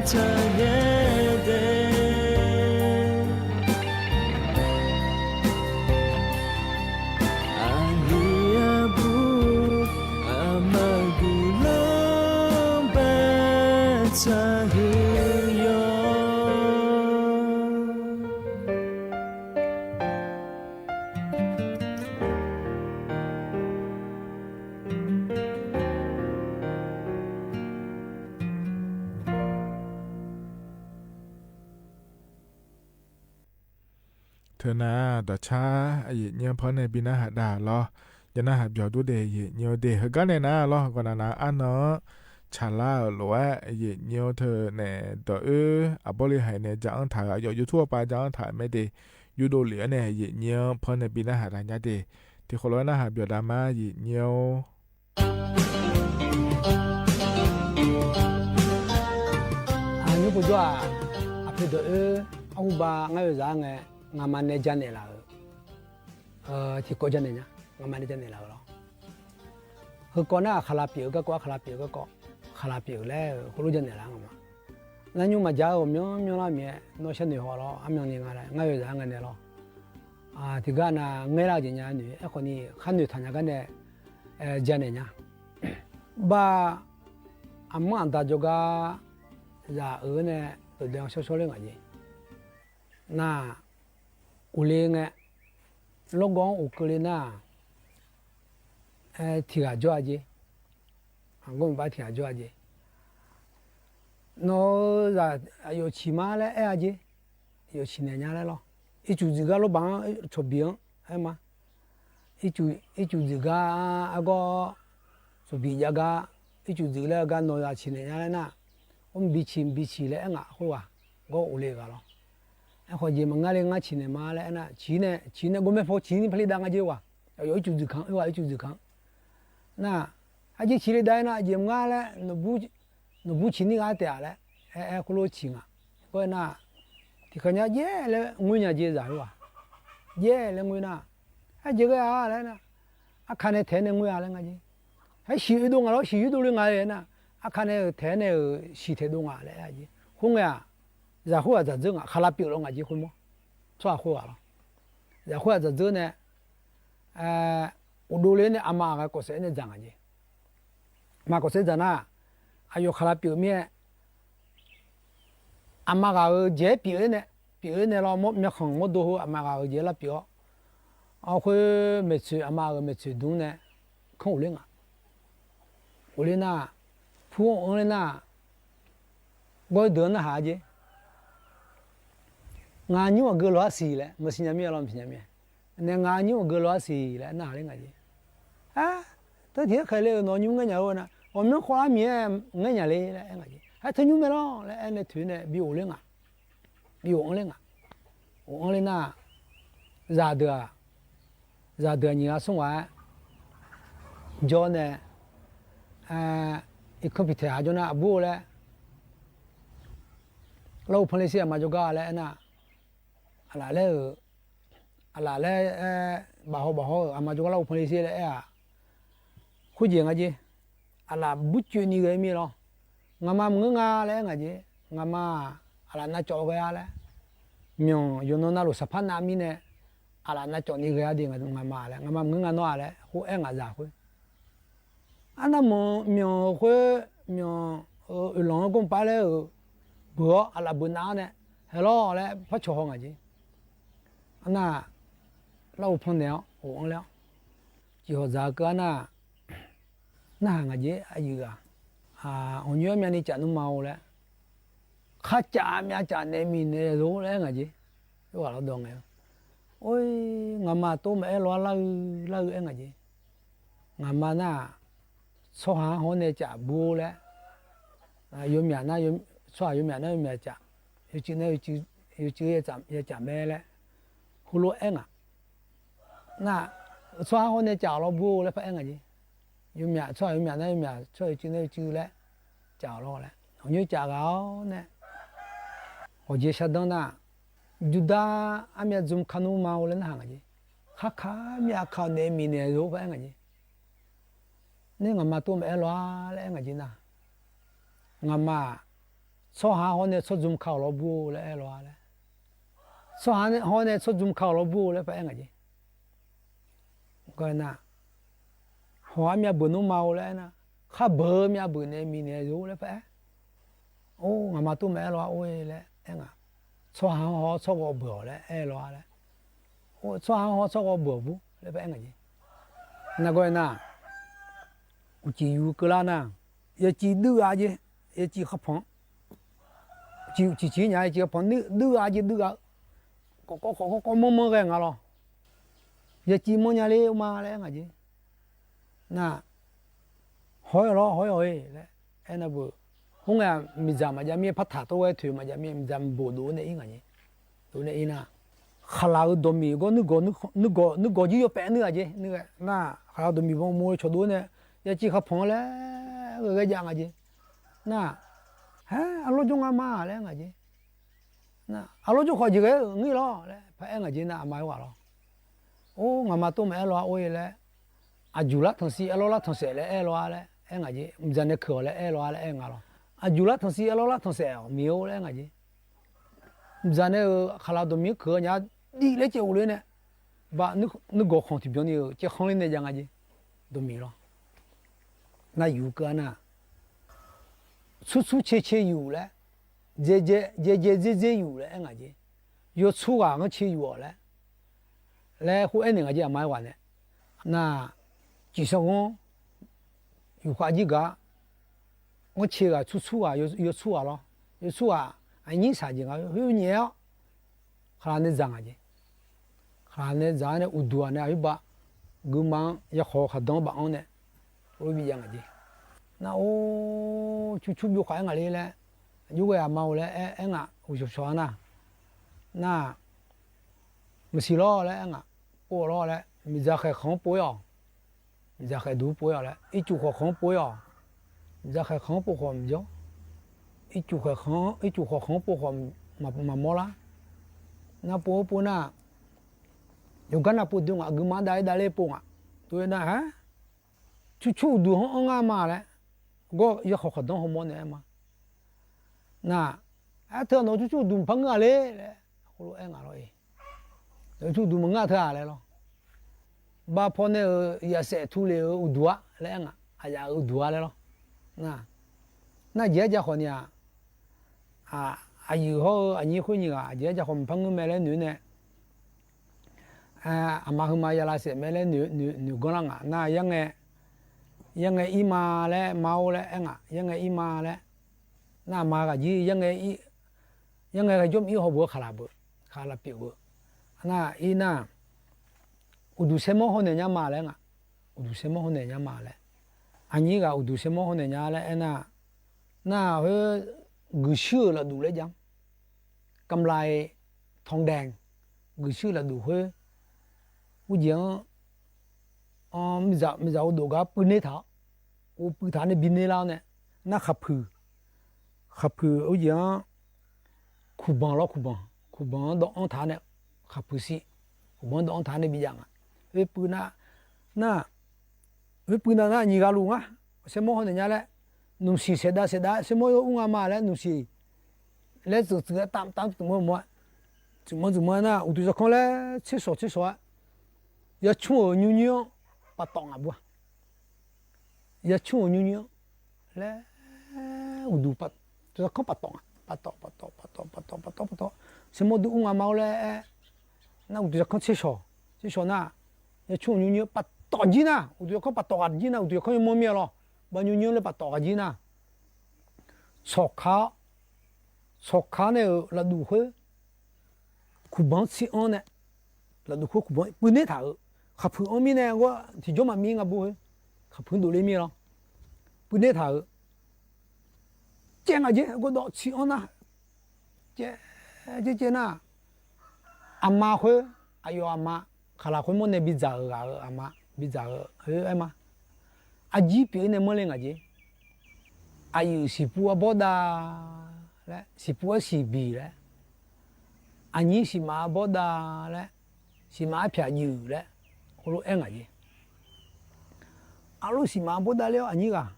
tsaq nae de. Aqli arbuq aqma guiqlanq bae tsaq huiq yawq. Teunav dawqcar aqyuif nyir-anr pawr nae bi narhaq dav lawr. Jav narhaq byawq dur de aqyuif nyir-eu de. Heugar nae nar lawr, gawqnavnav arnan-anr tsaqlar-euq lof-aer aqyuif nyir-eu teunav dawq-oer aqbawr le haiq nae ja-anr taq-euq, aqyawf YouTube-awr pav ja-anr taq-euq mae de. Yurdov lef-aer nae aqyuif nyir-anr pawr nae bi narhaq dav nya de. Tiqkhof lof-aer narhaq byawq dav ma aqyuif nyir-or. Aqnyir povjawr-aq, aqpoeq dawq-oer arhuba ngar oezaq-ar ngae, ngaqma nae janaeq laf-euq tiqkawv janaeq nya. Ngaqma nae janaeq laf-euq lawr. Heukawv nar-aq, khaqlaq pyeuf-eu garkawv, ar khaqlaq pyeuf-eu garkawv, khaqlaq pyeuf-eu laer-eu heulof janaeq laf-a ngaqma. Nar nymr maqja-eu ghawqmyanr myanr lar Miqyaer, nawr sharnoeq haw lawr, armyan ni nga laer ngar oezaq-ar ngae naeq lawr. Tiqgar nav ngaer lar-eu jeq nya noeq, aerkhawf ni khar noeqtaq nya gar nae janaeq nya. Bav, aqmanr aqda jawrgar zaq-euq nae dawqdae-anr shawrshawr ler ngaq jeq. Nar, uqle ngae, lawrgawv-anr uq keuvle nar-aq, tiq ghaq jawr-a jeq. Aqgawr maqbax tiq ghaq jawr-a jeq. Nawq-eu zaq aqyawf ciq ma laer aer-a jeq. Aqyawf ciqnaeq nya laer lawr. Ircuf dziq gar lawrbaq-anr cawqbiq-anr aer ma. Ircuf dziq gar argawr cawqbiq jav gar, ircuf dziq laer-eu gar nawq-eu zaq ciqnaeq nya laer nar, or mq biciq mq biciq laer aer ngaq khoerghaq, gawr uqle ghaq lawr. Aerkhawf jeq maqngar le ngar ciqnaeq ma laer aernar, ciq nae ciq nae gawrmaer paw ciq ni pale dav nga jeq ghaq. Aqyawf ircuf dziq kanq, oerghaq ircuf dziq kanq. Nar, aqjeq ciq le dav-aer nar, aqjeq maqngar laer, nawqbur ciq nir ghaq taef-a laer aer, aer khoerlof ciq ngaq. Khoer nar, tiqkawv nya jaer laer ngoer nya jeq zaq khoerghaq. Jaer laer ngoer nar, aqjeq ghae-a laer nar, arka nae taeq-aer nae ngoer-a laer nga jeq. Aer shiq oedov ngaq lawr, shiq yurdov le nga-aer nar, arka nae-euq taeq-aer nae-euq shiq taeqdov ngaq laer aer-a jeq. Khoerngae-aq, zaq khoerghaq dzaqdzeur ngaq, khaqlaq pyeuf lawr ngaq jeq khoermawr. Tsawrhaq khoerghaq lawr. Zaq khoerghaq dzaqdzeur nae, uqdov le-aer nae aqma ghaq kawfsaef-aer nae dzaq ngaq jeq. Aqma kawfsaef dzaq nar, aqyawf khaqlaq pyeuf mir-aer, aqma ghaq-euq jeq-aer pyeuf-aer nae, pyeuf-aer nae lawr mawr myavkhanq mawrdo heu aqma ghaq-euq jeq-aer lar pyeuf-awr, khoer maeqtsoeq aqma-euq maeqtsoeq dmr nae kanr uqler ngaq. Uqler nar, pur-anr anr ler nar, gawr-eu deuq-anr narhaq-a jeq. Ngaq nymr aqgeu lof-aer siq laer maqsiq nya mir-a lawr, maqsiq nya mir-a. Nae ngaq nymr aqgeu lof-aer siq laer narhaq ler ngaq jeq. Ar, teu tiq aer khaeq le-euq nawq nymr ngaer nya-eu nar, ghawqmyanr khawf lar Miqyaer ngaer nya le laer aer ngaq jeq. Aer teu nymr mae lawr laer aer nae toeq nae bi of ler ngaq. Bi of anr ler ngaq. Of anr ler nar, zaqdeuq-aq, zaqdeuq-aq nyiq ghaq smr ghaq-aer jawr nae, iqkanr piqtaeq ha jawr nar aqbur-eu laer, larghov pan le sher aqma jawrgar laer aernar, aqlaf laer-euq, aqlaf laer aer, bafhaw bafhaw-euq aqma jawrgar larghov pan le sher laer aer-aq, khoerjeq nga jeq. Aqlaf burcoeni ghae mir lawr. Ngaqma maqngeur nga laer aer ngaq jeq. Ngaqma-aq, aqlaf navcawv ghae-a laer, myanq yawqnan navluf saqpar nav mirnae, aqlaf navcawv ni ghae-a de ngaqma laer, ngaqma maqngeur nga nawr-a laer khoer aer ngaq zaq khoer. Arnavmanq myanq-euq khoer, myanq-euq oeqlanq-anr gawrpav laer-euq beuq-awr aqlaf beuq nav-awr nae, hae lawr laer par cawq haw ngaq jeq. Arnar, larghov pan naeq-awr of anr ler-awr, ciqhawq dzaq-eu keuv arnar, narhaq ngaq jeq aqyuif ghaq, anqnyoer armyavni caf nmr ma-or laer, kharcaf myav caf naeq miqnaeq lor laer aer ngaq jeq. Oerghaq lawrdawq ngae-eu, or, ngaqma tov maqaer lawr-ar lar-eu lar-eu aer ngaq jeq. Ngaqma nar-aq, tsawrhaq-anr haw-awr nae caf bur-or laer, yawmyaq nar, tsawrhaq yawmyaq nar yawmyaq caf, yawcuiv nar yawcuiv ya caf mae laer heulof-aer aer ngaq. Nar, tsawrhaq-anr haw-awr nae caf-awq lawr bur-or laer par aer ngaq jeq. Yawmyaq tsawrhaq yawmyaq nar yawmyaq, tsawrhaq yawcuiv nar yawcuiv laer caf-awq lawr laer, anqnyoer caf ghaq-awr nae, ghawqjeq shardanr nar, judar armyav dzmq ka nmr ma-or laer narhaq ngaq jeq. Kharkaq myav ka-awq naeq miqnaeq lor par aer ngaq jeq. Nar ngaqma tov maqaer lawr-ar laer aer ngaq jeq nar, ngaqma-aq, Tsawrhaq hawr nae tsawrjmq ka-awq lawr bur-or laer aer law-a laer. Tsawrhaq hawr nae tsawrjmq ka-awq lawr bur-or laer paraer ngaq jeq. Ghae nar, hawq-ar myavbeuq nmr ma-or laer aernar, kharbeuq-eu myavbeuq nae miqnaeq-eu laer paraer. Or, ngaqma tov maqaer law-a or-e laer aer ngaq. Tsawrhaq-anr haw-awr tsawrghawv beuq-awq laer aer law-a laer. Tsawrhaq-anr haw-awr tsawrghawv beuq-awq bur laer paraer ngaq jeq. Nargawr aernar, uqcif yuf keuvlar nar, yaciv duir gha jeq, yaciv kharpanq-anr, ciq ciq nya yaciv kharpanq duir gha jeq duir gha-eu, kawvkawv kawvkawv manr manr ghae nga lawr. Yaciv manr nya ler ma laer aer ngaq jeq. Nar, hawr-aer lawr hawr-aer-awq-e laer aernar beu, khoerngae-aq miqdzaq maqjav mir-aer partaq tov ghae toeq maqjav mir-aer miqdzaq bof dov-awr nae ir ngaq jeq. Dov nae ir nar, khaqlaq-euq dawqmiq gawr nuirgawq jir yawpaef nuir-aq jeq. Nuir ghae nar, khaqlaq-euq dawqmiq banq mo-eu cawqdov-awr nae yaciv kharpanq-anr laer ghae ghae jav ngaq jeq. Nar, haer, arlawr jawr nga ma laer aer ngaq jeq. Nar, arlawr jawr khawf jeq ghae-eu ngir lawr laer paraer ngaq jeq nar, aqma aer ghaq lawr. Or, ngaqma tov maqaer law-a or-e laer, aqjuq lartanq shir arlawr lartanq saef laer aer law-a laer aer ngaq jeq. Mqdzaq nae keuq-awq laer aer law-a laer aer nga lawr. Aqjuq lartanq shir arlawr lartanq saef-awq miq-or laer aer ngaq jeq. Mqdzaq nae-euq khaqlaq dawqmiq-anr keuq-eu nya-a, div laer caev ghofle nae, ba nuirgawq khanq tiqbyan ni-euq caev khanr ler nae jav nga jeq. Dawqmiq lawr. Nar yuf keuv-a nar, tsur tsur cae cae yuf laer, dzae dzae dzer dzer yuf laer aer ngaq jeq. Yawtsur ghaq-anr cae yuf-awq laer, laer khoer aernaeq ngaq jeq aqma aer ghaq nae. Nar, ciqsanr ghanr yufkhav jir gaq-a, anr cae ghaq tsur tsur ghaq yawtsur ghaq lawr. Yawtsur ghaq aqnyir shaq jeq nga khoer nyaef-awr, khaqlaq nae dzaq ngaq jeq. Khaqlaq nae dzaq-awr nae uqduq-aq nae aqyuif ba guima-anr yakhawq-eu khaqdan-anr baf-anr nae, or bi jav ngaq jeq. Nar or, cur cur byov khaq-aer ngaq le laer, aqjox ghae aqma-or laer aer ngaq uqshawq shawq-a nar. Nar, maqsiq lawr laer aer ngaq, pov-awq lawr laer miqdzaq khaeq khanq-anr pov-ir-awq. Miqdzaq khaeq duq-anr pov-ir-awq laer ircuf khawq khanq-anr pov-ir-awq. Miqdzaq khaeq khanq-anr pov khawf maqjawr. Ircuf khaeq khanq-anr, ircuf khawq khanq-anr pov khawf maqmawr lar. Nar pov-eu pov nar, yawqgar nav pov doe ngaq, guima-anr dav-ir dav ler pov ngaq. Tov-aer nar, haer, cur cur uqduq-anr anr ngar ma laer, gawr yakhawq khaqdan hawmawr naeq-aer ma. Nar, aer teu nawq cur cur uqduq maqpar ngeur-a le laer, khoerlof-aer ngaq lawr-e. Nawq cur cur uqduq maqngeur-a teu-aq laer lawr. Bav paw nae-euq yaqsaef tu lef-euq uqduq-a laer aer ngaq, aqyaf-euq uqduq-a laer lawr. Nar, nar jeq-aer ja khawf ni-aq, aqyuif hawr-eu aqnyir khoer nyiq ghaq jeq-aer ja khawf maqpar ngeur mae laer noeq-aer nae, aqma heuma ya lavsaef mae laer noeq ganr lar ngaq. Nar, yarngae ir ma laer ma-or laer aer ngaq, yarngae ir ma laer. Nar, aqma ghaq jir yarngae, yarngae ghae jawr maqir hawbeuq-eu khaqlaq beuq, khaqlaq pyeuf-eu. Nar, ir nar, uqduq saermawr hawnaeq nya ma laer ngaq, uqduq saermawr hawnaeq nya ma laer. Aqnyir ghaq uqduq saermawr hawnaeq nya laer aer nar, nar khoer guiqshuir-euq lafduq laer jav-anr, kamlai tanqdaeq guiqshuir-euq lafduq khoer, urjeq-anr miqzaq uqdov gar puivner taq-awr, uvpuiv taq-awr nae biner lar-awr nae, nar khaqpuiq, khaqpuiq urjeq-anr kuqbanq lawr kuqbanq, kuqbanq-anr dawv-anr taq-awr nae, khaqpuiq shir, kuqbanq-anr dawv-anr taq-awr nae bijav nga. Oerpuiv nar, nar, oerpuiv nar nar nyiq ghaq luf ngar, saermawr hawnaeq nya laer, nmqsiq saeqdav saeqdav saermawr yawur nga ma laer nmqsiq laer tsuif tsuif-aer tav tav tsuif manr mawr-aer, tsuif manr tsuif manr-aer nar uqduq tsawrkanr laer tser shawq tser shawq-aer, yacmr-euq nymrnymr-anr paftawf ngaq bur-a. Yacmr-euq nymrnymr-anr laer uqduq tsawrkanr paftawf ngaq, paftawf paftawf paftawf paftawf paftawf paftawf, saermawr duq ur nga ma-or laer aer, nar uqduq tsawrkanr tser shawq, tser shawq nar, yacmr-euq nymrnymr-anr paftawf jir nar, uqduq tsawrkanr paftawf ghaq jir nar, uqduq tsawrkanr yawmanr mir-a lawr, bav nymrnymr laer paftawf ghaq jir nar, sawqka-awr, sawqka nae-euq lafduq khoer, kuqbanq-anr tsir-anr nae, lafduq khoer kuqbanq puivner taq-euq, khaqpuiq-anr mirnae gawr tiqjawr maqmir nga bur khoer, khaqpuiq-anr dovler mir lawr, puivner taq-euq, caev ngaq jeq gawrdawv tsir-anr nar, caev caev caev nar, aqma khoer, aqyawf aqma, khaqlaq khoermawr nae bidzaq-euq ghaq-euq aqma, bidzaq-euq khoer aer ma, arjir pyeuf-ir nae manr le ngaq jeq. Aqyuif siqpov arbawr dav laer, siqpov-aer siqbiq laer, aqnyir siqmaf arbawr dav laer, siqmaf arpyaq juif laer, heulof-aer ngaq jeq. Arlof siqmaf arbawr dav ler-awr aqnyir ghaq,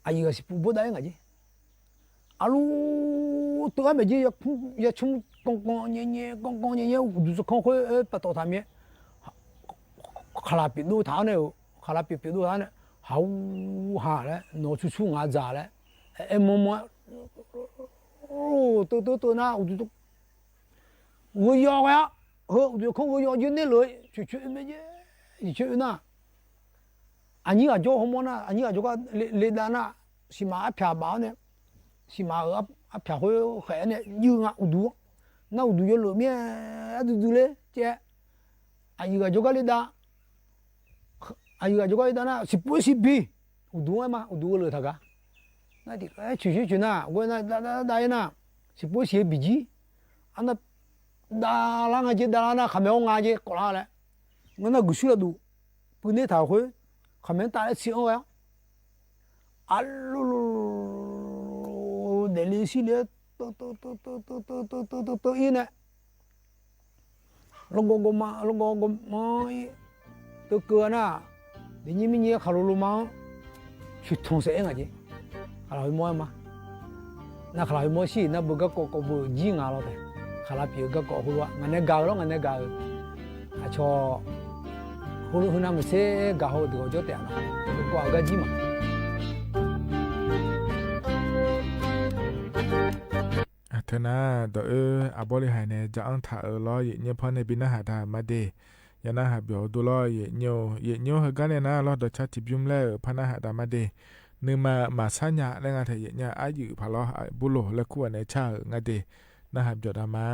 aqyuif ghaq siqpov bawr dav-aer ngaq jeq. Arluf teuv-aer maeq jir, ya cmr kanqan nyae nyae kanqan nyae nyae uqduq tsawrkanr khoer paftawf taq mir-aer, khaqlaq pyeuf dov taq-awr nae-euq, khaqlaq pyeuf pyeuf dov taq-awr nae, haq-ur ha laer nawq-eu tsur tsur ngaq dzaq laer, aer manr manr-aer, teuv teuv teuv nar uqduq gheu yaw ghae-awr, heu uqduq kanr gheu yaw jir ner lef-eu coeq coeq oe mae jir, coeq coeq oe nar, aqnyir ghaq jawr hawmawr nar, aqnyir ghaq jawrgar le dav nar, siqmaq arpyaq baf-awr nae, siqmaq-euq arpyaq khoer khaef-aer nae juiv nga uqduq, nar uqduq yawlef mir-aer ardui dui ler caev-aer, aqyuif ghaq jawrgar le dav, aqyuif ghaq jawrgar le dav nar siqpov-aer siqbi, uqduq-aer ma uqduq gheu lef taq gar. Nar tiq coeq coeq coeq nar ghoe nar dav dav dav-aer nar, siqpov-aer siq-aer biq jir, arnar davlar nga jeq davlar nar khaqmae-awr nga jeq kawflar laer, ngeur nar guiqshuir lafduq puivner taq-euq khoer, khaqmae-anr tavlaer tsi-anr ghae-awr, arluf daefle shirle-aer teuv teuv teuv teuv teuv teuv teuv teuv ir nae, lawrgawv gawv ma lawrgawv gawv ma ir, teuv keuv-a nar, daefnyir mirnyir khaqlo lo ma-anr coeqtanq saef-aer ngaq jeq. Khaqlaq khoermawr-aer ma. Nar khaqlaq khoermawr shir-euq nar beu garkawv kawv beu jir nga lawr taef. Khaqlaq pyeuf-eu garkawv khoerlof-aer ngaq nae gaq-eu lawr, ngaq nae gaq-euq aqcawq khoerlof heu nar maqtser gaq haw-eu deuq ghawqjawr taef-a nar, kawv-aq gar jir ma. Aqteu nar dawq oer aqbawr le haiq nae ja-anr taq-euq lawr, yaeqnyir paw nae bi narhaq da ma de. Yanar haq byawq-eu dov lawr, yaeqnyir-or, yaeqnyir-or heugar nae nar lawr dawqcar tiqbymr laer-euq par narhaq da ma de. Nuima maqsar nya laer nga taef, yaeqnyir-aq aryuif paq lawr, aqbur loq laer kur-aq nae car-euq nga de. Narhaq byawq da ma.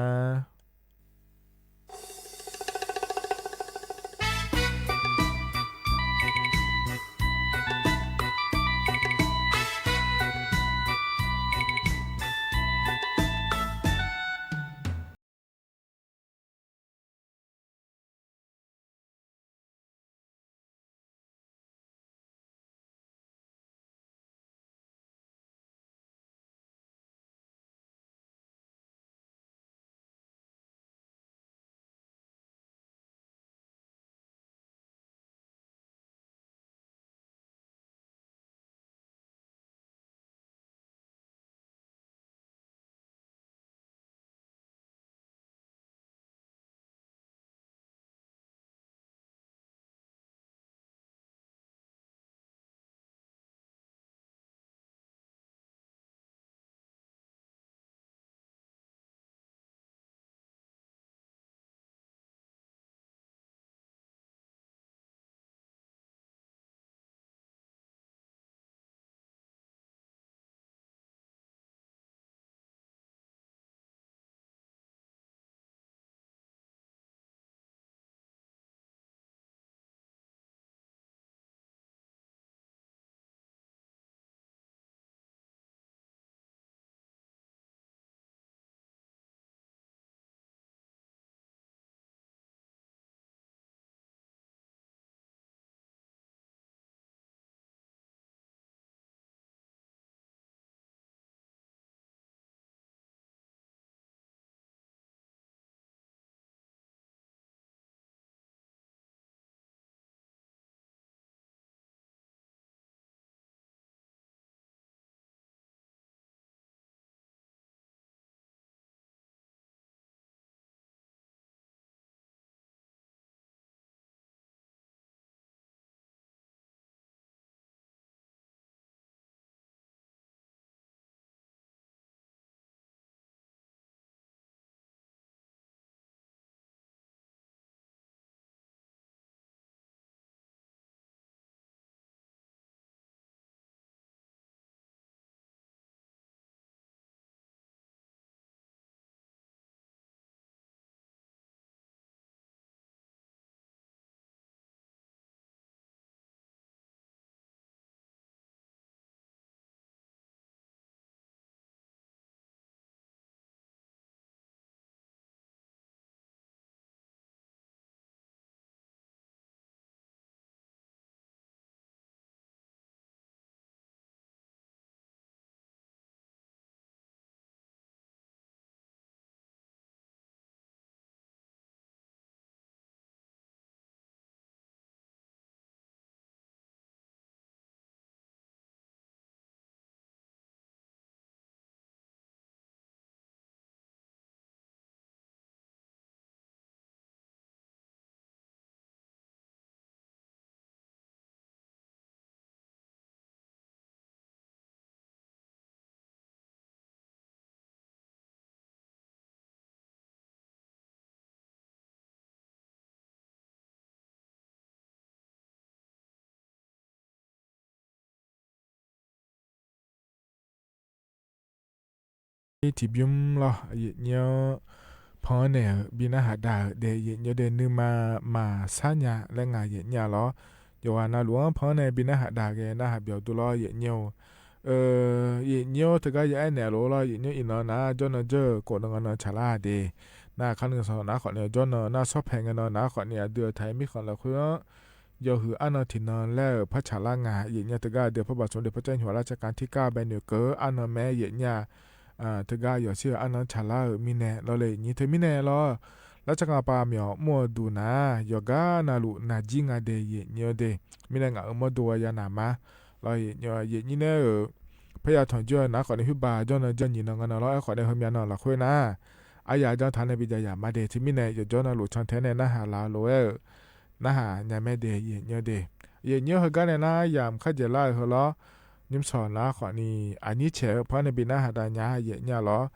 Tiqbymr lawr, yaeqnyir-anr pan-anr naeq-euq bi narhaq daq-euq de yaeqnyir de, nuima maqsar nya laer ngaq yaeqnyir-a lawr. Yawqghaq navluf-anr pan-anr nae bi narhaq daq ghae narhaq byawq dur lawr yaeqnyir-or. Yaeqnyir-or, teugar ya aernaeq lof-aer lawr, yaeqnyir iqnan nar jawrnan jawr-euq khofnan nganan tsaqlar de. Nar kharnuiv sanq nar khawfni jawrnan nar sawrpaeq ngae nan nar khawfni aqdui-euq taq-aer mirkhanq lafkhoer-anr yawhuiq arnan tiqnan laer-euq par tsaqlar nga. Yaeqnyir teugar aqdui-euq par baq smq de par caer nymq-a lar tsaqkaq tirkar bae noeqkeuv-eu arnan mae yaeqnyir-a. Teugar yawqshir-euq arnan tsaqlar-euq mirnae lawr le yaeqnyir. Teumirnae lawr, lar tsaqkaq pav myawq mr-eu duq nar, yawqgar navluf naqjir nga de yaeqnyir-or de. Mirnae ngaq-euq mawrdo-a yanaq ma lawr. Yaeqnyir nae-euq parya tanqjir-eu nar khawfni khoerbaq jawrnan jawr nyiq nan nganan lawr. Aerkhawf nae heumyav nan lafkhoer nar, aryaq janr taq nae bi jav yaq ma de. Teumirnae yawqjawr navluf cantae nae narhaq laf-eu lof-aer-euq narhaq nya mae de yaeqnyir de. Yaeqnyir heugar nae nar yamq kharjaeq lar-euq heu lawr. Nymrshawq nar khawfni aqnyir caeq-eu par nae bi narhaq dav nya yaeqnyir-a lawr.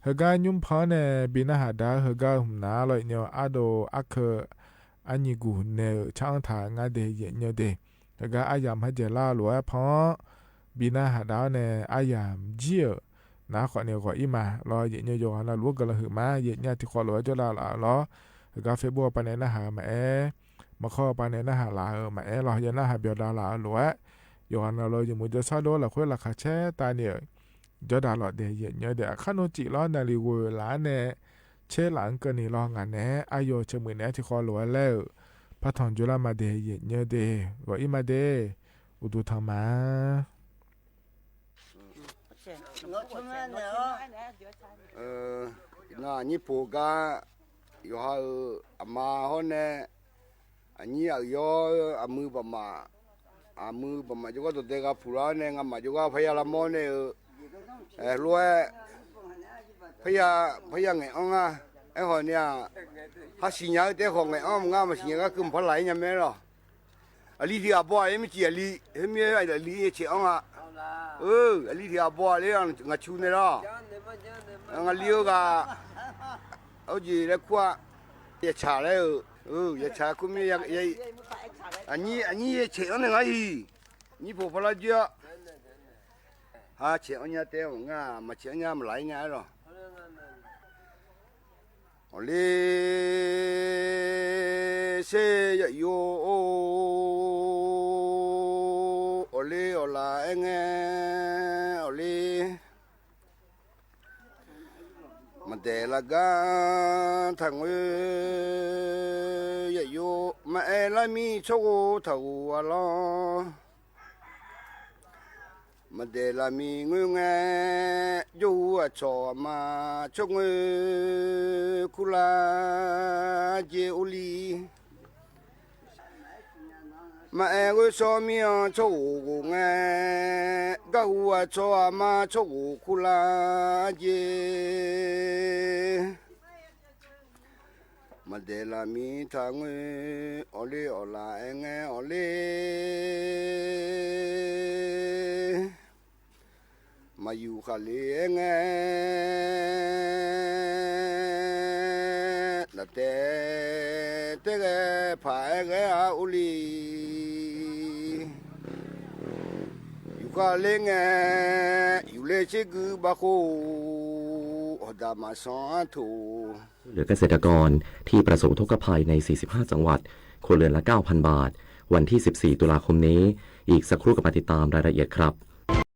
Heugar nymr pan-anr nae bi narhaq dav-eu heugar hmq nar lawr yaeqnyir ardov arkeu arnyiq guq naeq-euq tsar-anr taq ngar de yaeqnyir de. Heugar aryamq kharjaeq lar-eu lof-aer pan-anr bi narhaq dav-awr nae aryamq jir-euq nar khawfni ghawq-ir ma lawr. Yaeqnyir yawqghaq navluf-aer guiqlanq huiq ma. Yaeqnyir tiqkhawv lof-aer jawrdav laf-eu lawr. Heugar Facebook-eu pav nae narhaq-eu maqaer, maqkhawr-eu pav nae narhaq laf-eu maqaer lawr, ya narhaq byawq dav laf-eu lof-aer, yawqghaq navluf-eu yawmuiq jawrshar dov-awr lafkhoer laqkhaq caer tavni-euq jawrdav lawq de yaeqnyir de. Aqkar nmr cif lawr, naqliq ghoeq laf-anr nae caer laf-anr keuvni lawr. Ngaq naeq-aer aryaw caemuiq naeq-aer tiqkhawv lof-aer laer-euq par tanq jov lar ma de yaeqnyir de. Ghawq-ir ma de. Uqduq tanq ma. Iqnan aqnyir poq gar yawqha-euq aqma hawr nae aqnyir aqyawr aqmuiq baqmaf, aqmuiq baqmaf jawrgar dawqdae gha puq lar-awr nae ngamaf jawrgar parya lavmawr nae-euq lof-aer parya ngaeq-anr nga. Aerkhawf ni-aq, hasiq nya-eu taef khawf ngaeq-anr maqngar, maqsiq nya gar keuv maqpar laf-ir nya mae lawq. Aqli tiq ghaq baw-aq, mircif aqli khoermir aqli caeq-anr nga. Aqli tiq ghaq baw-aq ler ngaq cu nae lawr. Ngaqli-eu ghaq, arjeq laer kur-a. Yatsaq laer-euq, yatsaq kur mir, aqnyir caeq-anr nae ngar hiq. Nyir poq parlar joer-awr, ha caeq-anr nya taef maqngar, maqcaeq-anr nya maqlaf-ir nya-aer lawq. Awqler ser yaf yov-or, awqler awqlaf aer ngae, awqler maqdaeq lar gar taqngoer yaf yov, maqaer lar mir tsawrghof taqghof-a lawr. Maqdaeq lar mir ngoer ngae, jawrhu aqcawq aqma tsawrngoer kurlar jeq urli. Maqaer ghoer shawr mir-anr tsawrghof ghof ngae, garhu aqcawq aqma tsawrghof kurlar jeq. Maqdaeq lar mir taqngoer, awqler awqlaf aer ngae awqler. Maqyuf khaqle aer ngae, laftaev taer ghae paq-aer ghae-a urli. Yufkhav ler ngae, yufler tser gui bavkhov-or, awqdaq maqsanq-ar toq. ช่วยเหลือเกษตรกรที่ประสบอุทกภัยใน สี่สิบห้า จังหวัด ครัวเรือนละ เก้าพัน บาท วันที่ สิบสี่ ตุลาคมนี้ อีกสักครู่กลับมาติดตามรายละเอียดครับ